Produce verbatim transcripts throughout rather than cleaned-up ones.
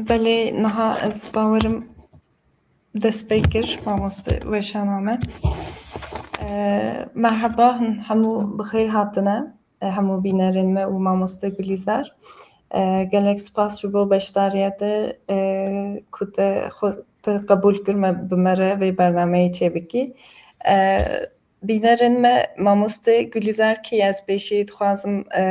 Belê, niha ez bawerim dest pê kir, mamoste weşana me. Merheba, hemû bi xêr hatine, hemû bînerên me û mamoste Gulîzer. Gelek spas ji bo beşdariyê te, ku te xwe te qebûl kir me bi me re vê bernameyê çêbikî. Bînerên me, mamoste Gulîzer kî ye? Ez pêşî dixwazim, e,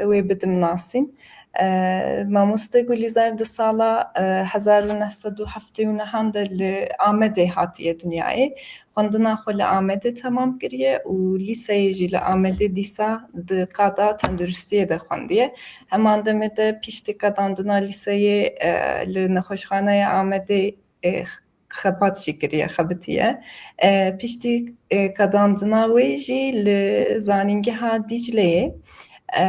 wê bidim nasîn. E, mamoste Gulîzer di sala, e, hezar û neh sed û heftê û nehan de li Amedê hatiye dinyayê. Xwendina xwe li Amedê temam kiriye û lîseyê jî li Amedê dîsa di qada tenduristiyê de xwendiye. Heman demê de piştî qedandina lîseyê, e, li nexweşxaneya Amedê, e, xebat jî kiriye, xebitiye. E, piştî, e, qedandina wê jî li Zanîngeha Dîcleyê, e,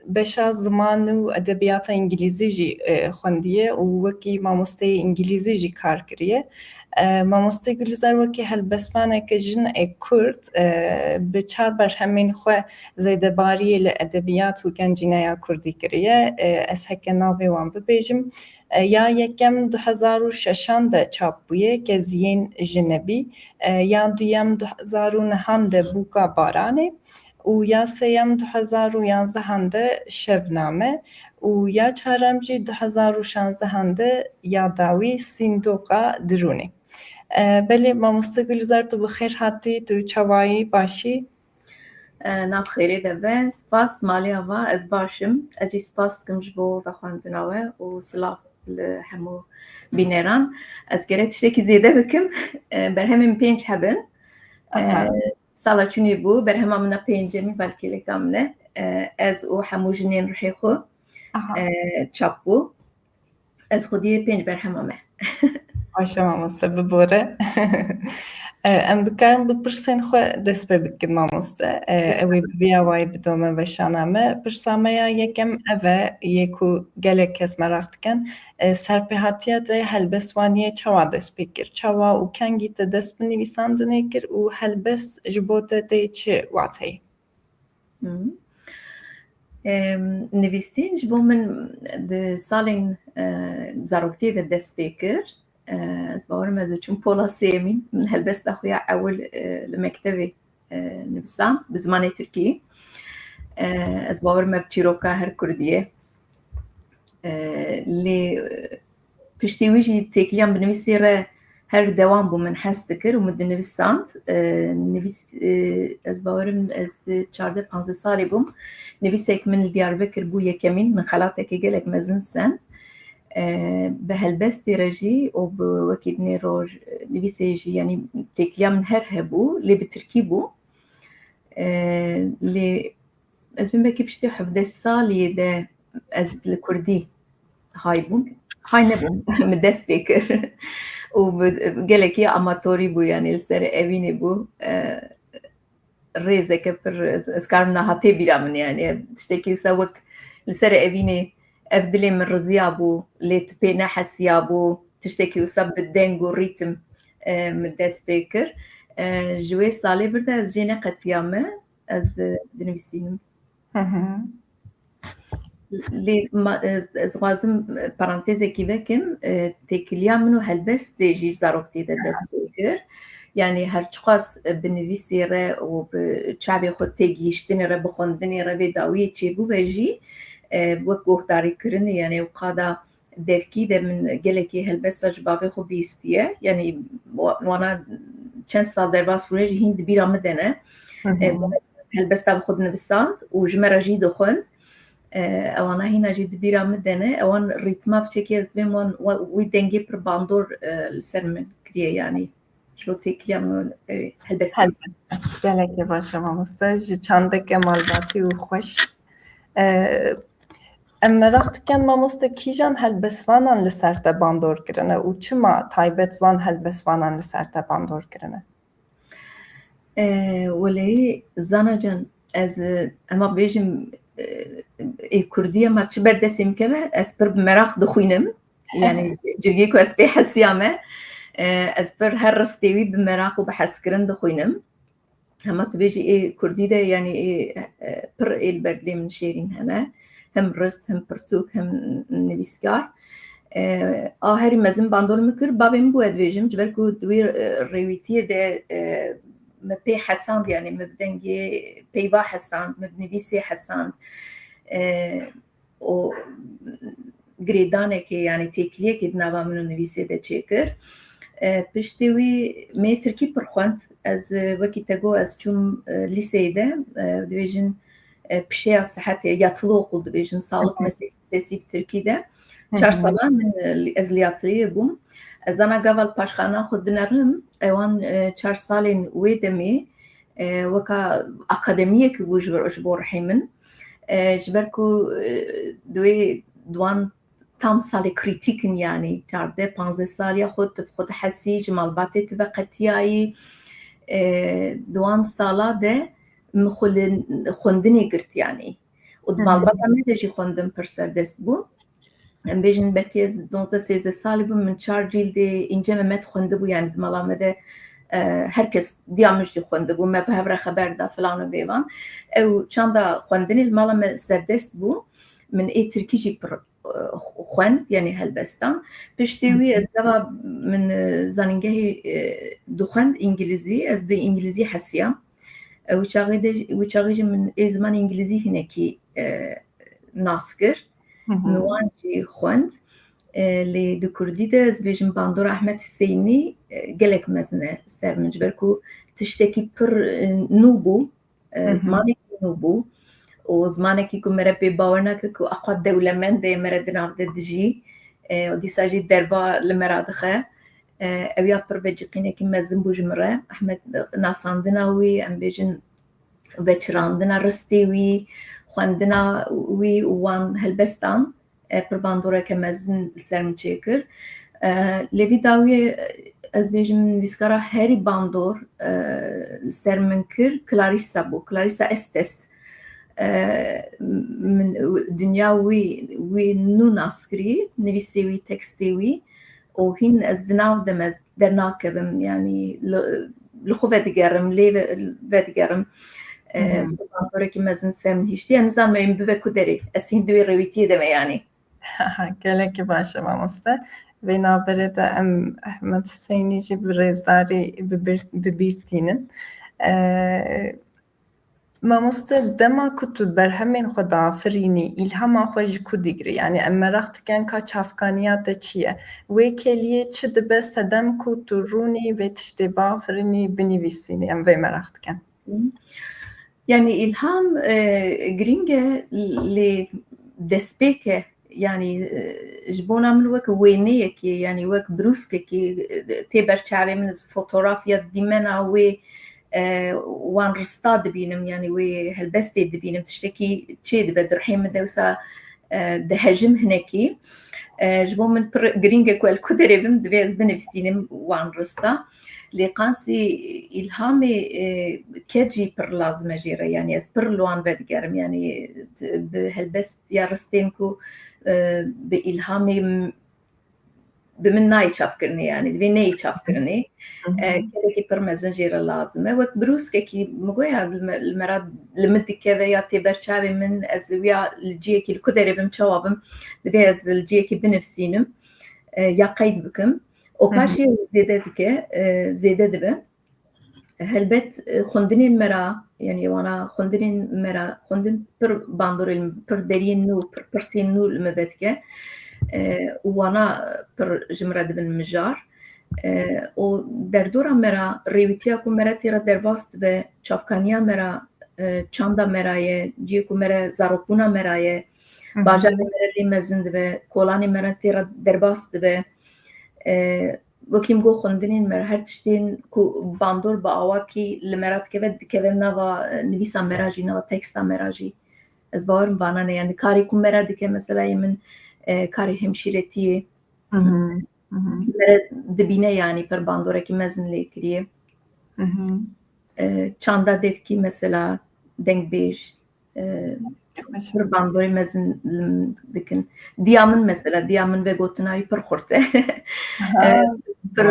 beşa ziman û edebiyata îngilîzî jî, e, xwendiye û wekî mamosteyê îngilîzî jî kar kiriye. E, mamoste Gulîzer wekî helbestvaneke jin ê Kurd, e, bi çar berhemên xwe zêdebariyê li edebiyat û gencîneya Kurdî kiriye. E, ez heke navê wan bibêjim. E, ya yekem du hezar û şeşan de çap bûye, Keziyên Jinebî, e, ya duyem du hezar û nehan de Bûka Baranê û ya sêyem du hezar û yanzehan de Şevname û ya çarem jî du hezar û şanzehan de Ya Dawî Sîndoqa Dirûnê. E, belê, mamoste Gulîzer, tu bi xêr hatî, tu çawayî, başî? E, nav xêrê de be. Spas, malê ava, ez baş im. Ez jî spas dikim ji bo vexwendina we û silav li hemû bîneran. Ez gerek tiştekî zêde bikim. E, berhemên pênc hebin. E, Aha. Sala çûnê bû, berhema min a pêncemî, belkî lêka min e. E, ez û hemû jinên ruhê xwe, Aha. e, çap bû. Ez xwediyê pênc berhema me. Baş e mamoste, bibore. E, em dikarin bi pirsên xwe dest pê bikin mamoste. E, ew ê bi vî awayî bido me veşana me. Pirsa me ya yekem ev e, yê ku gelek kes meraq dikin. E, serpêhatiya te helbestvaniyê çawa dest pê kir? Çawa û kengî te dest bi nivîsandinê kir û helbest ji bo te tê çi wateyê? Hı. Em, nivîsîn ji bo min di salên, e, zaroktiyê de dest pê kir. E, ez bawerim ez diçûm pola sêyemîn. Min helbesta xwe ya ewil, e, li mektevê, e, nivîsand bi zimanê tirkî. E, ez bawerim ev çîroka her kurdî ye. E, lê, e, piştî wî jî têkiliya min bi nivîsê re her dewam bû, min hez dikir û min dinivîsand. E, nivîs, e, ez bawerim ez di çardeh panzdeh salê bûm. Nivîsek min li Diyarbekir bû yekemîn, min xelatekê gelek mezin send. E, bi helbestê re jî û bi wekî dinê roj, e, nivîsê jî, yanî têkiliya min her hebû, lê bi tirkî bû. E, lê ez bim belkî piştî hevdeh saliyê de ez li kurdî hay bûm. Hay nebûm, min dest pê kir. Û bi gelekî amatorî bû, yanî li ser evînê bû. E, rêzeke pir, ez, ez karim niha tê bîra min, yanî tiştekî wisa wek li ser evînê ev dilê min riziya bû, lê tu pê nehesiya bû, tiştekî wisa bi deng û rîtim, e, min dest pê kir. E, ji wê salê vir de ez jê neqetiyame, ez, e, dinivîsînim. Hı hı. Lê ma-, ez, ez dixwazim, e, parantezekî vekim, e, têkiliya min û helbestê jî zaroktî de dest pê kir. Yanî her çiqas, e, bi nivîsê re û bi çavê xwe têgihîştinê re, bi xwendinê re vê dawiyê çêbûbe jî, e, wek guhdarîkirinê, yanî ew qada devkî de min gelekî helbesta ji bavê xwe bihîstiye. Yanî wa-, wana çend sal derbas bûne jî hîn di bîra min de ne. Hı hı. E, helbesta bi xwe dinivisand û ji me re jî dixwend. E, ewana hîna jî di bîra min de ne. Ewan rîtma bi çekê ez dibêm wan, wa-, wî dengê pir bandor, e, li ser min kiriye yanî. Ji bo têkiliya min, e, helbestê. Helbestê. Gelekî baş e mamoste. Ji çandeke malbatî û xweş. E, em meraq dikin mamoste kîjan helbestvanan li ser te bandor kirine û çima taybet van helbestvanan li ser te bandor kirine? E, weleyî Zana can, ez, e, ema bêjim, e, ê kurdî ema çi ber destê min keve, ez pir bi meraq dixwînim. Yanî cîrgê ku ez pê hesiyame, e, ez pir her ristê wî bi meraq û bi hezkirin dixwînim. Hema tu bêjî ê kurdî de, yanî ê, e, pir ê li ber dilê min şêrîn hene. hem rist, hem pirtûk, hem nivîskar. E, a herî mezin bandor min kir, bavê min bû, ez dibêjim, ji ber ku di wî, e, rêwîtiyê de, e, me pê hesand, yani me bi dengê peyva hesand, me bi nivîsê hesand. E, û girêdanekê, yani têkiliyekê di nava min û nivîsê de çêkir. E, piştî wî me tirkî pir xwend. Ez, e, wekî te got, ez çûm, e, lîseyê de, e, dibêjin, e, pişeya sihetê, yatılı okul dibêjin, sağlık meslek lisesi bi tirkî de. Hı hı. Çar sala min, e, ez li yatıliyê bûm. Ez ana gava li paşxana xwe dinerim, ewan, e, çar salên wê demê, e, weka akademiyekî bû ji bo, ji bo rihê min. E, ji ber ku, e, di wê di wan tam salê krîtîk in, yanî çardeh panzdeh saliya xwe tu bi xwe dihesî, ji malbatê tu veqetiyayî. E, di wan sala de min xwe li xwendinê girt, yanî. Û di Hı hı. malbata me de jî xwendin pir serdest bû. Em bêjin belkî ez donzdeh sêzdeh salî bûm, min çar cîldê Înce Mehmet xwendibû, yanî di mala me de, e, her kes diya min jî xwendibû, me bi hev re xeber da filan û bêvan. Ew çanda xwendinê li mala me serdest bû. Min ê tirkî jî pir, e, xwend, yanî helbestan. Piştî wî ez gava min, e, zanîngehê, e, dixwend îngilîzî, ez bi îngilîzî hesiyam. E, wî çaxê de, wî çaxê jî min ê zimanê îngilîzî hinekî, e, nas kir. Hı hı. Min wan jî xwend. E, lê di kurdî de ez bêjim bandora Ehmed Hüseyinî, e, gelek mezin e li ser min, ji ber ku tiştekî pir, e, nû bû, e, Hı hı. zimanekî nû bû û zimanekî ku me re pê bawer nake ku eqwa dewlemend e, me re di nav de dijî, e, û dîsa jî derba li me re dixe. E, ew ya pir veciqînekî mezin bû ji min re. Ehmed, nasandina wî, em bêjin, veçirandina ristê wî, xwendina wî û wan helbestan, e, pir bandoreke mezin li ser min çêkir. E, lê vî dawiyê, e, ez bêjim, nivîskara herî bandor, e, li ser min kir Clarissa bû, Clarissa Estes. E, min dinya wî, wî nû nas kirî, nivîsê wî, tekstê wî. Û hîn ez di nav de me dernakevim, yanî li, li xwe vedigerim, lê ve-, vedigerim. E, Hı hı. Bandoreke mezin ser min hiştiye. Em nizanim em bibe ku derê. Ez hîn di wê rêwîtiyê de me, yanî. Gelekî baş e, mamoste. Vê navberê de em Ehmed Hüseyinî jî bi rêzdarî bi bîr, bi bîr tînin. E, Mamoste, dema ku tu berhemên xwe diafirînî, îlhama xwe ji ku digirî? Yanî em meraq dikin ka çavkaniya te çi ye? Wê keliyê çi dibe sedem ku tu rûnî vê tiştê biafirînî, binivîsînî? Em vê meraq dikin. Yanî îlham, e, girîng e, lê destpêk e. Yanî, e, ji bona min wek wêneyekê, yanî wek brûskekê, e, tê ber çavê min, ez fotografya dîmena wê, e, wan rista dibînim, yanî wê helbestê dibînim, tiştekî çê dibe di rihê min de, wisa, e, dihejim hinekî. E, ji bo min pir girîng e ku ez li ku derê bim, divê ez binivîsînim wan rista. Lê qasî îlhamê, e, ked jî pir lazim e jê re, yanî ez pir li wan vedigerim, yanî bi helbest ya ristên ku, e, bi îlhamê m-, bi min nayê çapkirinê, yanî divê neyê çapkirinê. Hı hı. E, kedekî pir mezin jê re lazim e. Wek brûskekî min goya li me, li me re, li min dikeve ya tê ber çavê min, ez wiya li ciyekî li ku derê bim, çawa bim, divê ez li ciyekî binivîsînim, e, ya qeyd bikim. Û Hı hı. paşê zêde dike, e, zêde dibe. Helbet, e, xwendinên me re, yanî wana xwendinên me re, xwendin pir bandorên, pir deriyên nû, pir pirsên nû li me vedike. E, û wana pir ji min re dibin mijar. E, û derdora me re, rêwîtiya ku me re tê re derbas dibe, çavkaniya me re, e, çanda me re ye, ciyê ku me re zarokbûna me re ye, Hı hı. bajarê me re lê mezin dibe, kolanê me re tê re derbas dibe. E, Wekî min got, xwendinên me re, her tiştên ku bandor bi awakî li me re dikeve, dikeve nava, e, nivîsa me re jî, nava teksta me re jî. Ez bawerim vana ne, yanî karê ku me re dike, mesela yê min, e, karê hemşîretiyê Hı hı. Hı hı. me re dibîne, yanî pir bandorekî mezin lê kiriye. Hı hı. E, çanda devkî, mesela dengbêj. e, pir bandorê mezin dikin. Diya min mesela, diya min vegotina wî pir xurt e. E, pir,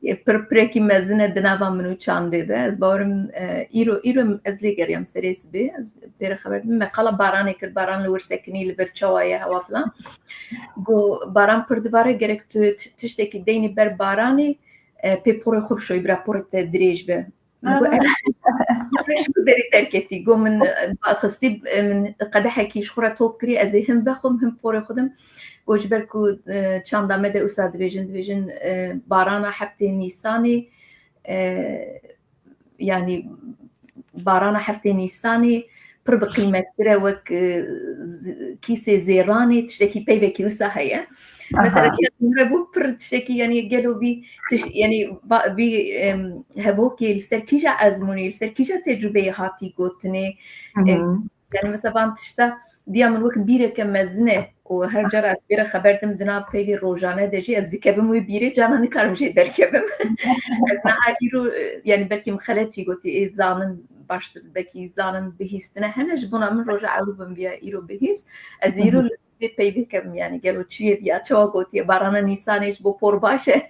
pir, pir pirekî mezin e di nava min û çandê de. Ez bawerim, e, îro, îro ez lê geriyam serê sibê. Ez pê re xeber didim. Me qala Baranê kir, Baran li wir sekinî, li vir çawa ye, hewa filan. Got, Baran pir divare, gerek tu t-, tiştekî deynî ber Baranê, e, pê porê xwe bişoyî, bira porê te dirêj be. Min got, "Ev, ev ji ku derê derketî?" Got, "Min, e, xistî, e, min qedehekî ji xwe re top kirî, ez ê him vexwim, him porê xwe dim." Got, "Ji ber ku, e, çanda me de wisa dibêjin, dibêjin, e, barana heftê Nîsanê, e, yanî barana heftê Nîsanê pir bi qîmettir e wek, e, z-, kîsê zêranê, tiştekî peyvekî wisa heye." Mesela, aha, kêf min re bû pir tiştekî, yanî gelo vî tiş-, yanî ba-, vî, em, hevokê li ser kîja ezmûnê, li ser kîja tecrûbeyê hatî gotinê. Hı hı. E, yanî mesela van tişta diya min wek bîreke mezin e û her cara ez pê re xeber dim di nav peyvê rojane de jî ez dikevim wê bîrê, carna nikarim jê derkevim. Ez niha îro, e, yanî belkî min xelet jî gotî, ê zanin baştir, belkî zanin bihîstine hene, ji bona min roja ewil bim viya îro bihîst. Ez îro, hı hı, li vê peyvê kevim, yanî gelo çi ye viya, çawa gotiye, barana Nîsanê ji bo por baş e.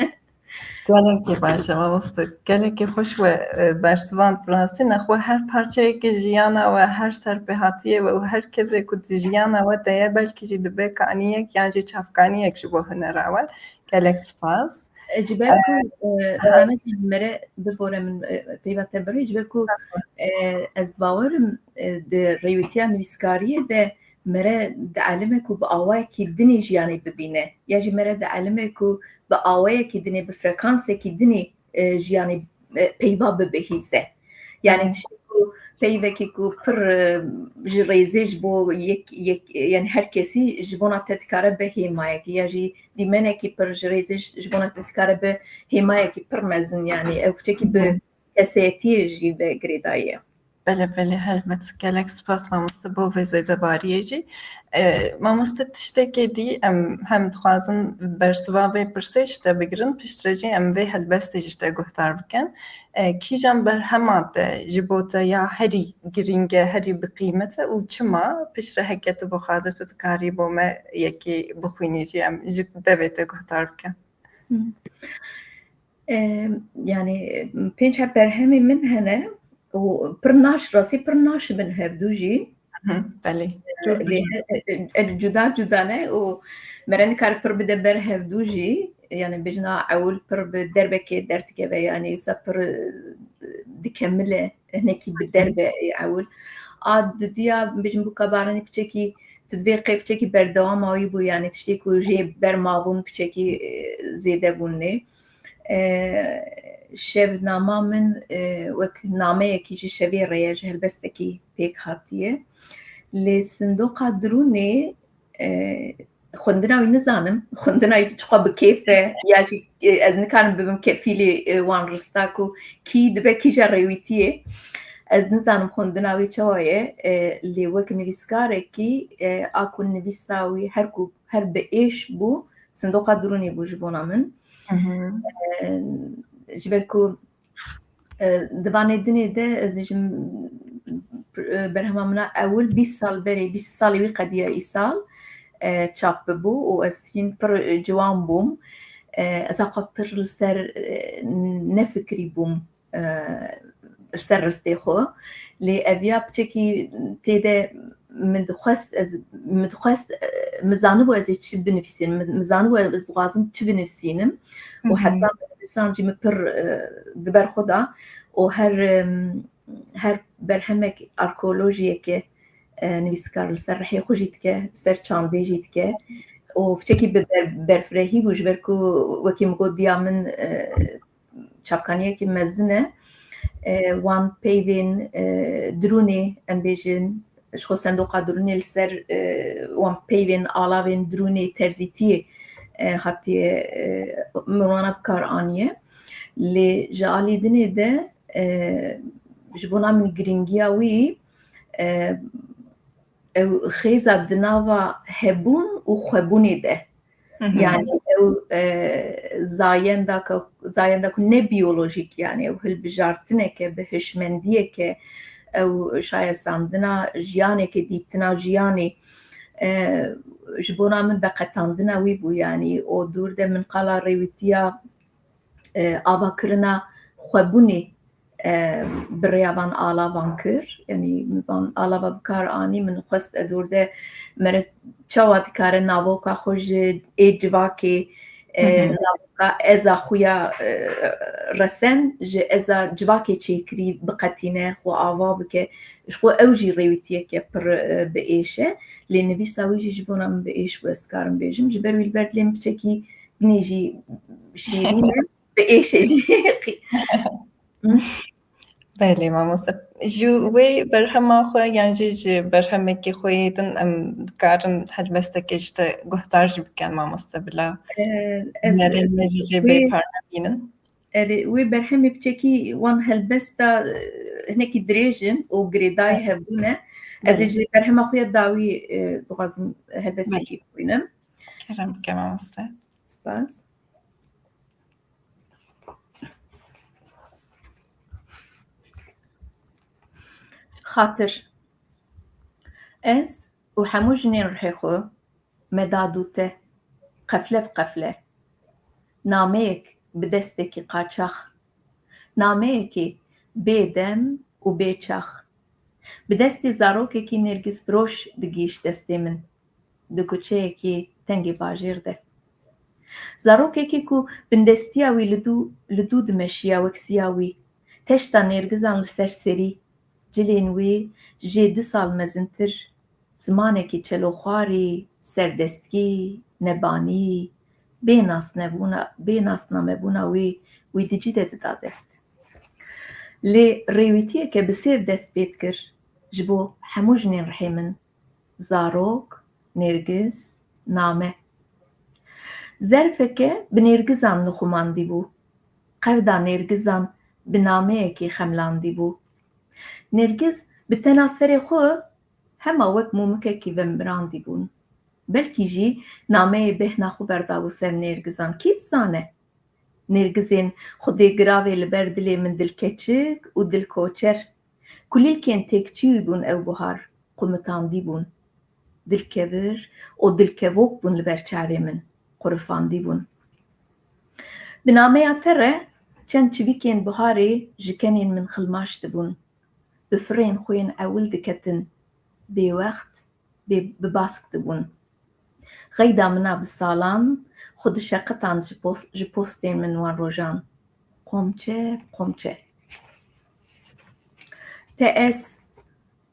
Gelekî baş e, mamoste. Gelekî xweş we, e, bersivand. Rastî nexwe her parçeyekî jiyana we, her serpêhatiyê we û her kesê ku di jiyana we de ye, belkî jî dibe kaniyek yan jî çavkaniyek ji bo hunera we. Gelek spas. E, ji ber ku, e, e, zanekî mere bibore min, e, peyva te birê, ji ber ku, e, ez bawerim, e, di rêwîtiya nivîskariyê de mere dielime ku bi awayekî dinê jiyanê bibîne, ya jî mere dielime ku bi awayekî dinê, bi frekansekî dinê, e, jiyanê, e, peyva bibihîze. Yanî, hı, tiştê ku peyvekî ku pir, e, ji rêzê ji bo yek, yek, yanî her kesî ji bona te dikare be hêmayekî, ya jî dîmenekî pir ji rêzê ji, ji bona te dikare be hêmayekî pir mezin, yanî ew tiştekî bi, hı, kesayetiyê jî ve girêdayî ye. Belê, belê, helbet. Gelek spas mamoste bo vê zêdebariyê jî. E, mamoste, tiştekê dî em hem dixwazin bersiva vê pirsê ji te bigirin, piştre jî em vê helbestê ji te guhdar bikin. E, kîjan berhema te ji bo te ya herî girîng e, herî bi qîmet e û çima? Piştre heke tu bixwaze tu dikarî bo me yekê bixwînî jî em ji devê te guhdar bikin. Hı. E, yanî, e, pênc heb berhemê min hene û pir naş, rastî pir naş bin hevdû jî. Hı hı, belê. E, lê, e, e, e, cuda cuda ne û mere nikare pir bide ber hevdû jî. Yanî bêjina ewil pir bi derbekê derdikeve, yanî wisa pir, e, dikemile, hinekî bi derbe ewil. A dudiya bêjim bûka Baranê piçekî, tu divê qê piçekî berdewama wî bû, yanî tiştê ku jê ber mabûn piçekî, e, zêde bûn lê. E, Şevnama min, e, wek nameyekî ji şevê re ye, ji helbestekî pêk hatiye. Lê Sindoqa Dirûnê, e, xwendina wî nizanim, xwendina wî çiqa bi kêf e, ya jî, e, ez nikarim bibim kefîlê, e, wan rista ku kî dibe kîja rêwîtiyê. Ez nizanim xwendina wî çawa ye, e, lê wek nivîskarekî, e, a ku nivîsa wî her ku, her bi êş bû, Sindoqa Dirûnê bû ji bona min. Hı hı. E, ji ber ku, e, di vanê dinê de, ez bêjim, e, berhema min a ewil bîst sal berê, bîst salê wî qediya îsal, e, çap bibû û ez hîn pir ciwan bûm. E, ez a xwe pir li ser, e, nefikirî bûm, e, ser ristê xwe. Lê eviya piçekî tê de min dixwest, ez, min dixwest, e, min zanibû ez ê çi binivîsînim, min, min zanibû ez dixwazim çi binivîsînim û, hı hı, heta min nivisan jî min pir, e, di ber xwe da û her, em, her berhemek arkeolojiyeke, e, nivîskar li ser rihê xwe jî dike, li ser çandê jî dike û piçekî bi ber-, berfirehî bû, ji ber ku wekî min got diya min, e, çavkaniyekî mezin e. E, wan peyvên, e, dirûnê, em bêjin, ji xwe sendoqa dirûnê li ser, e, wan peyvên alavên dirûnê terzîtiyê, e, hatiye, e, min wana bi kar aniye. Lê ji alî dinê de, e, ji bona min girîngiya wî, e, ew xêza di nava hebûn û xwebûnê de. Hı hı. Yanî ew, e, zayenda ke, zayenda ku ne biyolojîk, yanî ew hilbijartineke, bi hişmendiyeke, ew şayestandina jiyanekê, dîtina jiyanê, e, ji bona min veqetandina wî bû, yanî o dûr de min qala rêwîtiya, e, avakirina xwebûnê, e, bi rêya van alavan kir. Yanî min van alava bi kar anî, min xwest e dûr de mere çawa dikare navoka xwe ji ê civakê, e, Hı hı. navoka eza xwe ya, e, resen ji eza civakê çêkirî biqetîne, xwe ava bike. Ji xwe ew jî rêwîtiyeke pir, e, bi êş e. Lê nivîsa wî jî ji bona min bi êş bû, ez dikarim bêjim. Ji ber wî li ber dilê min piçekî binê jî şêrîn e, bi êşê jî. Belê, mamoste. Ji wê berhema xwe yan jî ji berhemekî xwe yê din em dikarin helbestekê ji te guhdar jî bikin, mamoste, bila Ee, ez, hunerên me jî jê wê, bê parve bînin. Erê, wê berhemê piçekî wan helbesta, e, hinekî dirêj in û girêdayî Evet. hevdû ne. Ez ê Evet. ji berhema xwe ya dawî, e, dixwazim helbestekî Evet. bixwînim. Kerem bike, mamoste. Spas. Xatir. Ez û hemû jinên rihê xwe, me da dû te, qefle bi qefle. Nameyek bi destekî qaçax. Nameyekî bê dem û bê çax. Bi destê zarokekî nêrgizfiroş digihîşt destê min, di kuçeyekî tengê bajêr de. Zarokekî ku bindestiya wî li dû, li dû dimeşiya wek siya wî, teşta nêrgizan li ser serî, cilên wî jê du sal mezintir, zimanekî çeloxwarî, serdestkî, nebanî, bê nasnebûna, bê nasnamebûna wî, wî di cî de dida dest. Lê rêwîtiyeke bi sêr dest pê dikir ji bo hemû jinên rihê min, zarok, nêrgiz, name. Zerfeke bi nêrgizan nixumandî bû. Qewda nêrgizan bi nameyekê xemlandî bû. Nêrgiz bi tena serê xwe hema wek mûmikekî vemirandî bûn. Belkî jî nameyê bêhna xwe berdabû ser nêrgizan. Kî dizane? Nêrgizên xwedê giravê li ber dilê min dilkeçik û dilkoçer, kulîlkên têkçûyî bûn ew buhar, qumitandî bûn. Dilkevir û dilkevok bûn li ber çavê min, qurifandî bûn. Bi nameya te re çend çivîkên buharê ji kenên min xilmaş dibûn. Bi firên xwe yên ewil diketin, bêwext, bê, bi bask dibûn. Xeyda min a bi salan xwe dişeqitand ji pos-, ji postên min wan rojan. Qomçe, qomçe. Te ez,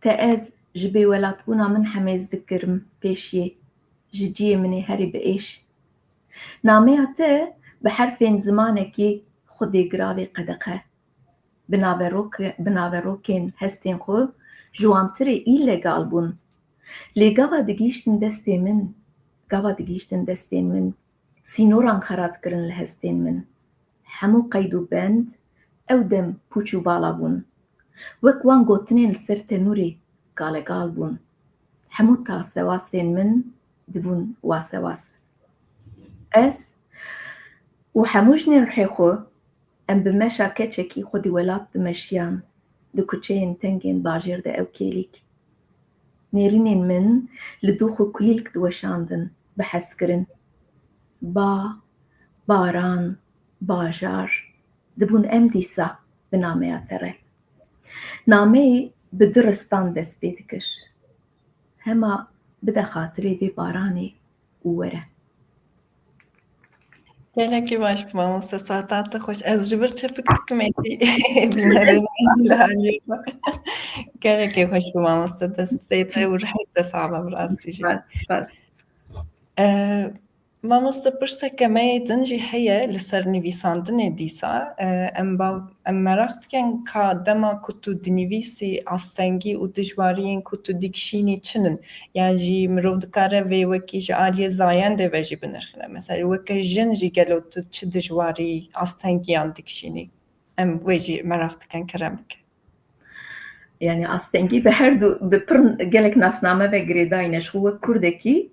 te ez ji bêwelatbûna min hemêz dikirim pêşiyê, ji ciyê min ê herî bi êş. Nameya te bi herfên zimanekî xwedê giravê qedexe. Bi naveroke-, bi naverokên hestên xwe ji wantirê î legal bûn. Lê gava digihîştin destê min, gava digihîştin destên min, sînoran xera dikirin li hestên min. Hemû qeyd û bend ew dem pûç û vala bûn. Wek wan gotinên li ser tenûrê galegal bûn. Hemû tasewasên min dibûn wasewas. Ez û hemû jinên rihê xwe, em bi meşa keçekî xwedî welat dimeşiyan, di kuçeyên tengên bajêr de ew kêlîk. Nêrînên min li dû xwe kulîlk diweşandin, bi hezkirin. Ba, baran, bajar, dibûn em dîsa bi nameya te re. Nameyê bi du ristan dest pê dikir. Hema bide xatirê vê baranê û were. Gelekî baş bû mamoste, saeta te xweş. Ez ji vir çepik dikim êdî bînerên li aliyê xwe. Gelekî xweş bû mamoste, destê te û rihê te sax be bi rastî jî. Spas, spas. Ee, Mamoste, pirseke me yê din jî heye li ser nivîsandinê dîsa. Em ba-, em meraq dikin ka dema ku tu dinivîsî, astengî û dijwariyên ku tu dikişînî çi nin? Yan jî mirov dikare vê wekî ji aliyê zayendê ve jî binirxine. Mesela weke jin jî gelo tu çi dijwarî, astengiyan dikişînî? Em wê jî meraq dikin, kerem bike. Yani astengî bi her du, bi pir gelek nasname ve girêdayî ne. Ji xwe wek kurdekî,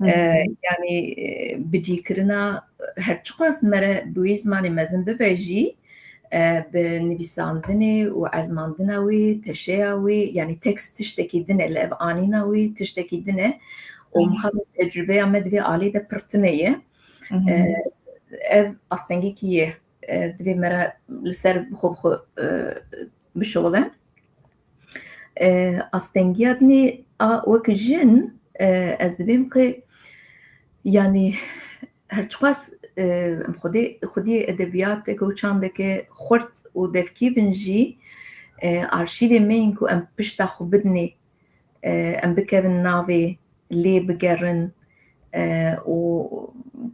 Hı hı. e, yani, e, bicîkirina her çiqas mere bi wî zimanê mezin bibe jî, e, bi nivîsandinê û elmandina wê, teşeya wê, yanî tekst tiştekî din e, li ev anîna wê tiştekî din e û mixabin tecrûbeya me di vê alî de pir tune ye. E, ev astengekî ye. E, divê me re li ser bi xwe bi xwe, e, bişixile. E, astengiya dinê a wek jin, e, ez dibêm xwe, yanî her çiqas, e, xwedê, xwediyê edebiyateke û çandeke xurt û devkî bin jî, e, arşîvê me yên ku em pişta xwe bidinê, e, em bikevin navê, lê bigerin, e, û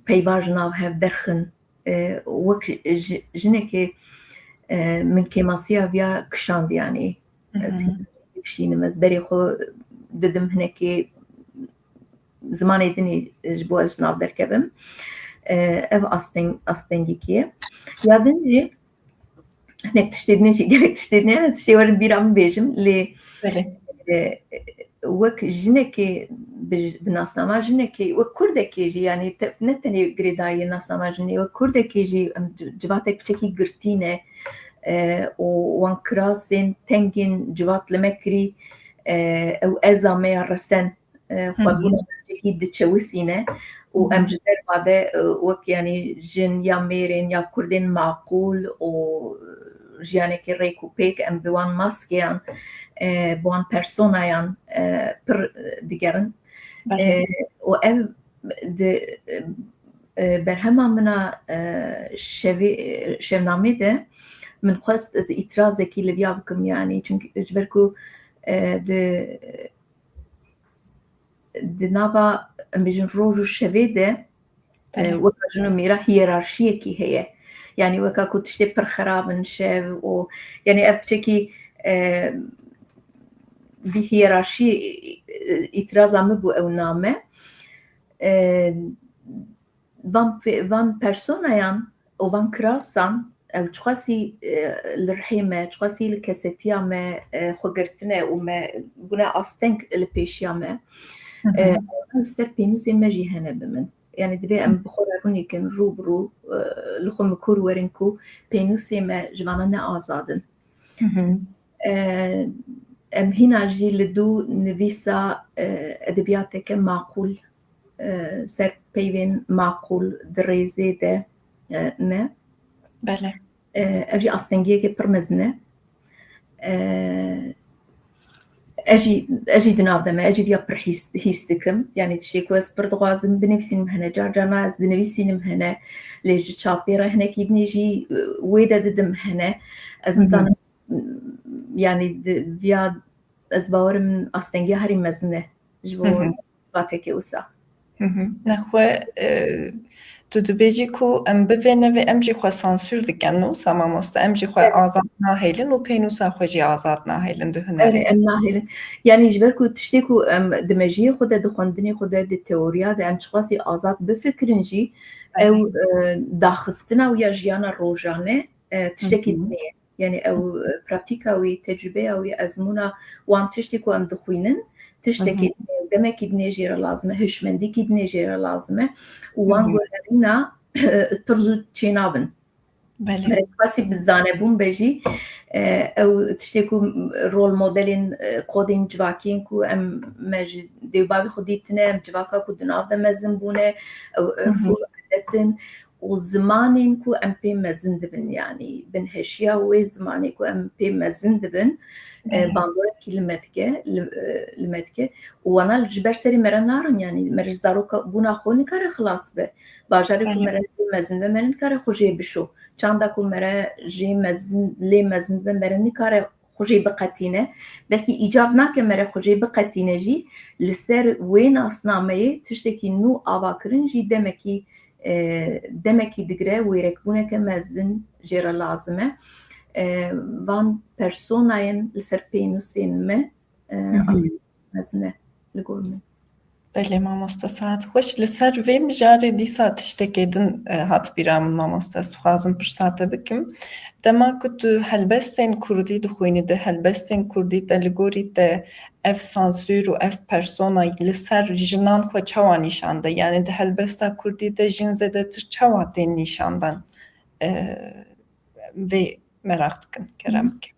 peyva ji nav hev derxin. E, wek ji-, jinekê, e, min kêmasiya viya kişand, yanî ez Hı hı. hîn dikişînim, ez berê xwe didim hinekê zimanê dinê ji bo ez ji nav derkevim. E, ev asteng-, astengekî ye. Ya din jî hinek tiştê dinê jî, gelek tiştê dinê hene, tiştê werin bîra min bêjim, lê, Belê. e, wek jinekê bi, bi nasnama jinekê, wek kurdekê jî, yanî te-, ne tenê girêdayî nasnama jinê, wek kurdekê jî em ci-, civatek piçekî girtî ne, e, û wan kirasên tengên civat li me kirî, e, ew eza me ya resen, e, Hı hı. xwebûna mercekî diçewisîne û Hı hı. em ji derva de, e, wek, yanî, jin ya mêrên ya kurdên maqûl û jiyanekî rêk û pêk em bi wan maskeyan, e, bi wan personayan, e, pir digerin. Belê. E, û ev di, e, berhema min a, e, şevê, şevnamê de min xwest ez îtirazekî li viya bikim, yanî, çunkî ji ber ku, e, di, di nava, em bêjin, roj û şevê de, e, Belê. weka jin û mêra hiyerarşiyekî heye. Yanî weka ku tiştê pir xerab in şev û, yanî ev piçekî, e, vî hiyerarşiyê, e, îtiraza min bû ew name. E, van pe-, van personayan û van kirasan, ew çiqasî, e, li rihê me, çiqasî li kesetiya me, e, xwe girtine û me bûne asteng li pêşiya me. Hı hı. E, ew li ser pênûsê me jî hene bi min. Yanî divê em Hı. bi xwe re rûnîkin, rû bi rû, e, li xwe mikur werin ku pênûsê me ji vana ne azad in. Hı hı. E, em hîna jî li dû nivîsa, e, edebiyateke maqûl, e, ser peyvên maqûl di rêzê de, e, ne? Belê. E, ev jî astengiyeke pir mezin e. E, ez jî, ez jî di nav de me, ez jî viya pir hîs, hîs dikim. Yanî tiştê ku ez pir dixwazim binivîsînim hene, car carna ez dinivîsînim hene, lê ji çapê re hinekî dinê jî, e, wê de didim hene. Ez Hı hı. nizanim, yanî di, viya ez bawerim astengiya herî mezin e ji bo Hı hı. vatekê wisa. Hı hı. Nexwe, e, tu dibêjî ku em bivê nevê em jî xwe sansûr dikin, wisa mamoste, em jî xwe Evet. azad nahêlin û pênûsa xwe jî azad nahêlin di hunerê. Erê, em nahêlin. Yanî ji ber ku tiştê ku em di mejiyê xwe de, di xwendinê xwe de, di teoriya de em çiqasî azad bifikirin jî, Evet. ew, e, daxistina wî ya jiyana rojane, e, tiştekî Hı hı. dinê ye. Yanî ew, e, pratîka wî, tecrûbeya wî, ezmûna wan tiştê ku em dixwînin, tiştekî Hı hı. dinê, demekî dinê jê re lazim e, hişmendîkî dinê jê re lazim e û wan Hı hı. guherîna, e, tirz û çênabin. Belê. Belê, qasî bi zanebûn be jî, e, ew tiştê ku rol modelên, e, kodên civakî yên ku em, me ji dê û bavê xwe dîtine, em civaka ku di nav de mezin bûne, ew Hı hı. urf û edet in, û zimanên ku em pê mezin dibin, yanî binheşiya wê zimanê ku em pê mezin dibin, e, Belê. bandorek li me dike, li, e, li me dike. Û wana ji ber serê me re narin, yanî me re ji zarokbûna xwe nikare xilas be. Bajarê ku Belê. me re jê mezin be, me re nikare xwe jê bişo. Çanda ku me re jê mezin, lê mezin be, me re nikare xwe jê biqetîne. Belkî îcab nake me re xwe jê biqetîne jî, li ser wê nasnameyê tiştekî nû avakirin jî demekî, e, demekî digire, wêrekbûneke mezin jê re lazim e. E, van personayên li ser pênûsên me, e, Hı hı. aslında mezin e li gor min. Belê mamoste, saet xweş. Li ser vê mijarê dîsa tiştekê din, e, hat bîra min mamoste, ez dixwazim pirsa te bikim. Dema ku tu helbestên kurdî dixwînî, di helbestên kurdî de li gorî te ev sansûr û ev persona li ser jinan xwe çawa nîşan de? Yanî di helbesta kurdî de jin zêdetir çawa tên nîşandan? E, vê meraq dikin. Kerem bike.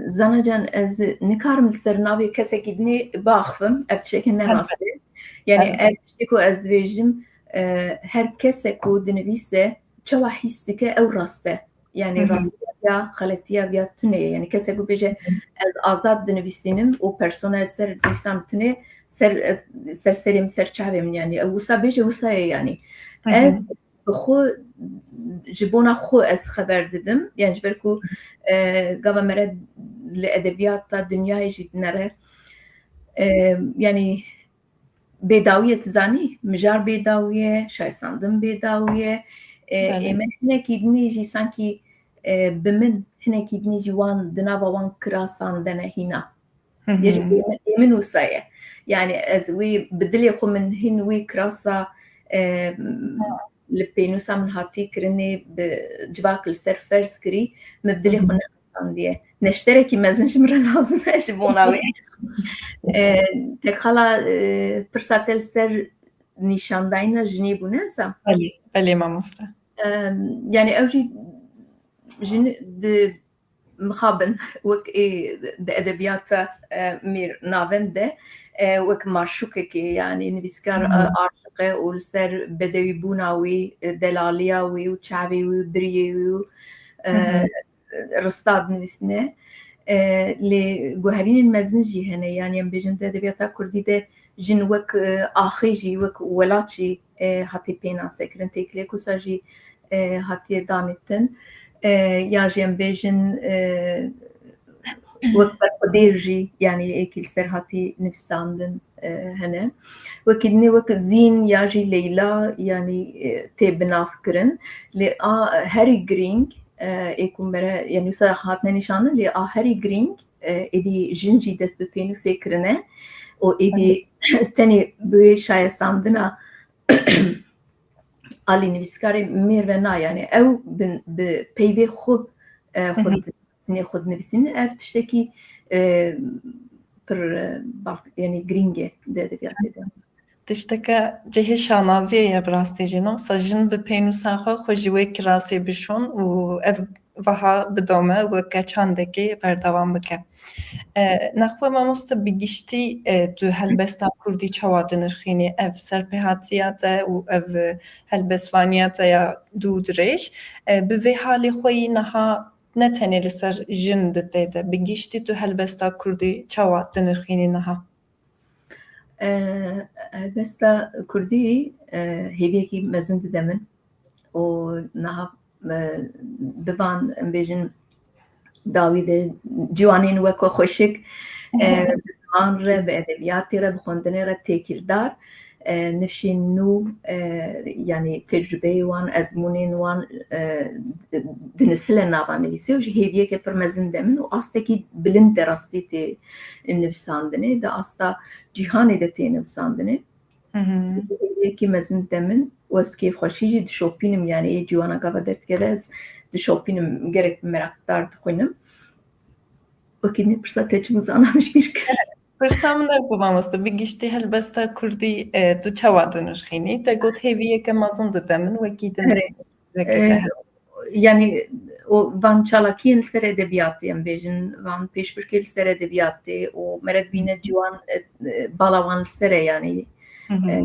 Zana can, ez nikarim li ser navê kesekî dinê biaxivim, ev tiştekî ne rast e. Yani ev tiştê ku ez dibêjim, e, her kesek ku dinivîse çawa hîs dike ew rast e. Yani rastiya ya xeletiya ya tune ye. Yani kesek ku bêje ez azad dinivîsînim û persona ez ser nivîsam tune ser, ser serê min, ser çavê min, yani ew wisa bêje wisa ye yani. Ez bi xwe, ji bona xwe ez xeber didim. Yani ji ber ku, e, gava mere li edebiyata dinyayê jî dinere. E, yani bêdawî ye, tu zanî, mijar bêdawî ye, şayestandin bêdawî ye. E, ê me hinekî dinê jî sankî, e, bi min hinekî dinê jî wan di nava wan kirasan de ne hîna. Yê ji bo min, ê min wisa ye. Yani ez wî bi dilê xwe min hin wî kirasa, e, li pênûsa min hatî kirinê bi civak li ser ferz kirî, min bi dilê xwe nehesandiye. Neşterekî mezin ji min re lazim e ji bona wê. E, tekxala, e, pirsa te li ser nîşandayîna jinê bû, ne sa? Belê, belê mamoste. E, yani ew jî jin di mixabin wek ê di edebiyata, e, mêr navend de, e, wek maşûkekê, yani nivîskar, e, aşiq e û li ser bedewîbûna wî, e, delaliya wî û çavê wî û diriyê wî û, e, rista dinivîsîne. E, lê guherînên mezin jî hene, yani em bêjin di edebiyata kurdî de jin wek, e, axê jî, wek welat jî, e, hatî pênasekirin, têkilê kusa jî, e, hatiye danîtin. E, ya jî em bêjin, e, wek berxwedêr jî, yani êkî li ser hatî nivîsandin, e, hene. Wekî dinê wek Zîn ya jî Leyla, yani, e, tê binavkirin. Lê a herî girîng, e, ê ku mere, yani wisa hatine nîşandin, lê a herî girîng, e, êdî jin jî dest bi pênûsê kirine û êdî tenê bi wê şayestandina alî nivîskarê mêr ve na, yani ew bi, bi peyvê xwe, e, xwe dinivîsîne, xwe dinivîsîne. Ev tiştekî, e, pir, e, baş, yani girîng e di edebiyatê de. Tişteke cihê şanaziyê ye bi rastî jî. Wisa jin bi pênûsa xwe, xwe ji wê kirasê bişon û ev vaha bidome weke çandekê berdewam bike. E, nexwe mamoste bi giştî, e, tu helbesta kurdî çawa dinirxînî? Ev serpêhatiya te û ev, e, helbestvaniya te ya dû dirêj, e, bi vê halê xwe yî niha ne tenê li ser jin di tê de, bi giştî tu helbesta kurdî çawa dinirxînî niha? E, helbesta kurdî, e, hêviyekî mezin dide min û niha, e, bi van, em bêjin, dawî de ciwanên weke xweşik, e, bi ziman re, bi edebiyatê re, bi xwendinê re têkildar, e, nifşên nû, e, yani tecrubeyê wan, ezmûnên wan, e, dinisile nava nivîsê û ji hêviyeke pir mezin de min û astekî bilind de rastî tê nivîsandinê, di asta cîhanê de tê nivîsandinê. Hı hı. Hêviyekî mezin de min û ez bi kêfxweşî jî dişopînim, yani ê ciwana gava derdikeve ez dişopînim, gelek mereqdar dixwînim. Wekî ne pirsa te çi bû, zana min ji bîr kir. Pirsa min ev bû mamoste, bi giştî helbesta kurdî, e, tu çawa dinirxînî? Te got hêviyeke mezin dide min, wekî din. Erê. E, yani o van çalakiyên li ser edebiyatê, em bêjin, van pêşbirkê li ser edebiyatê û mere dibîne ciwan, e, e, bala wan li ser e, yani, e,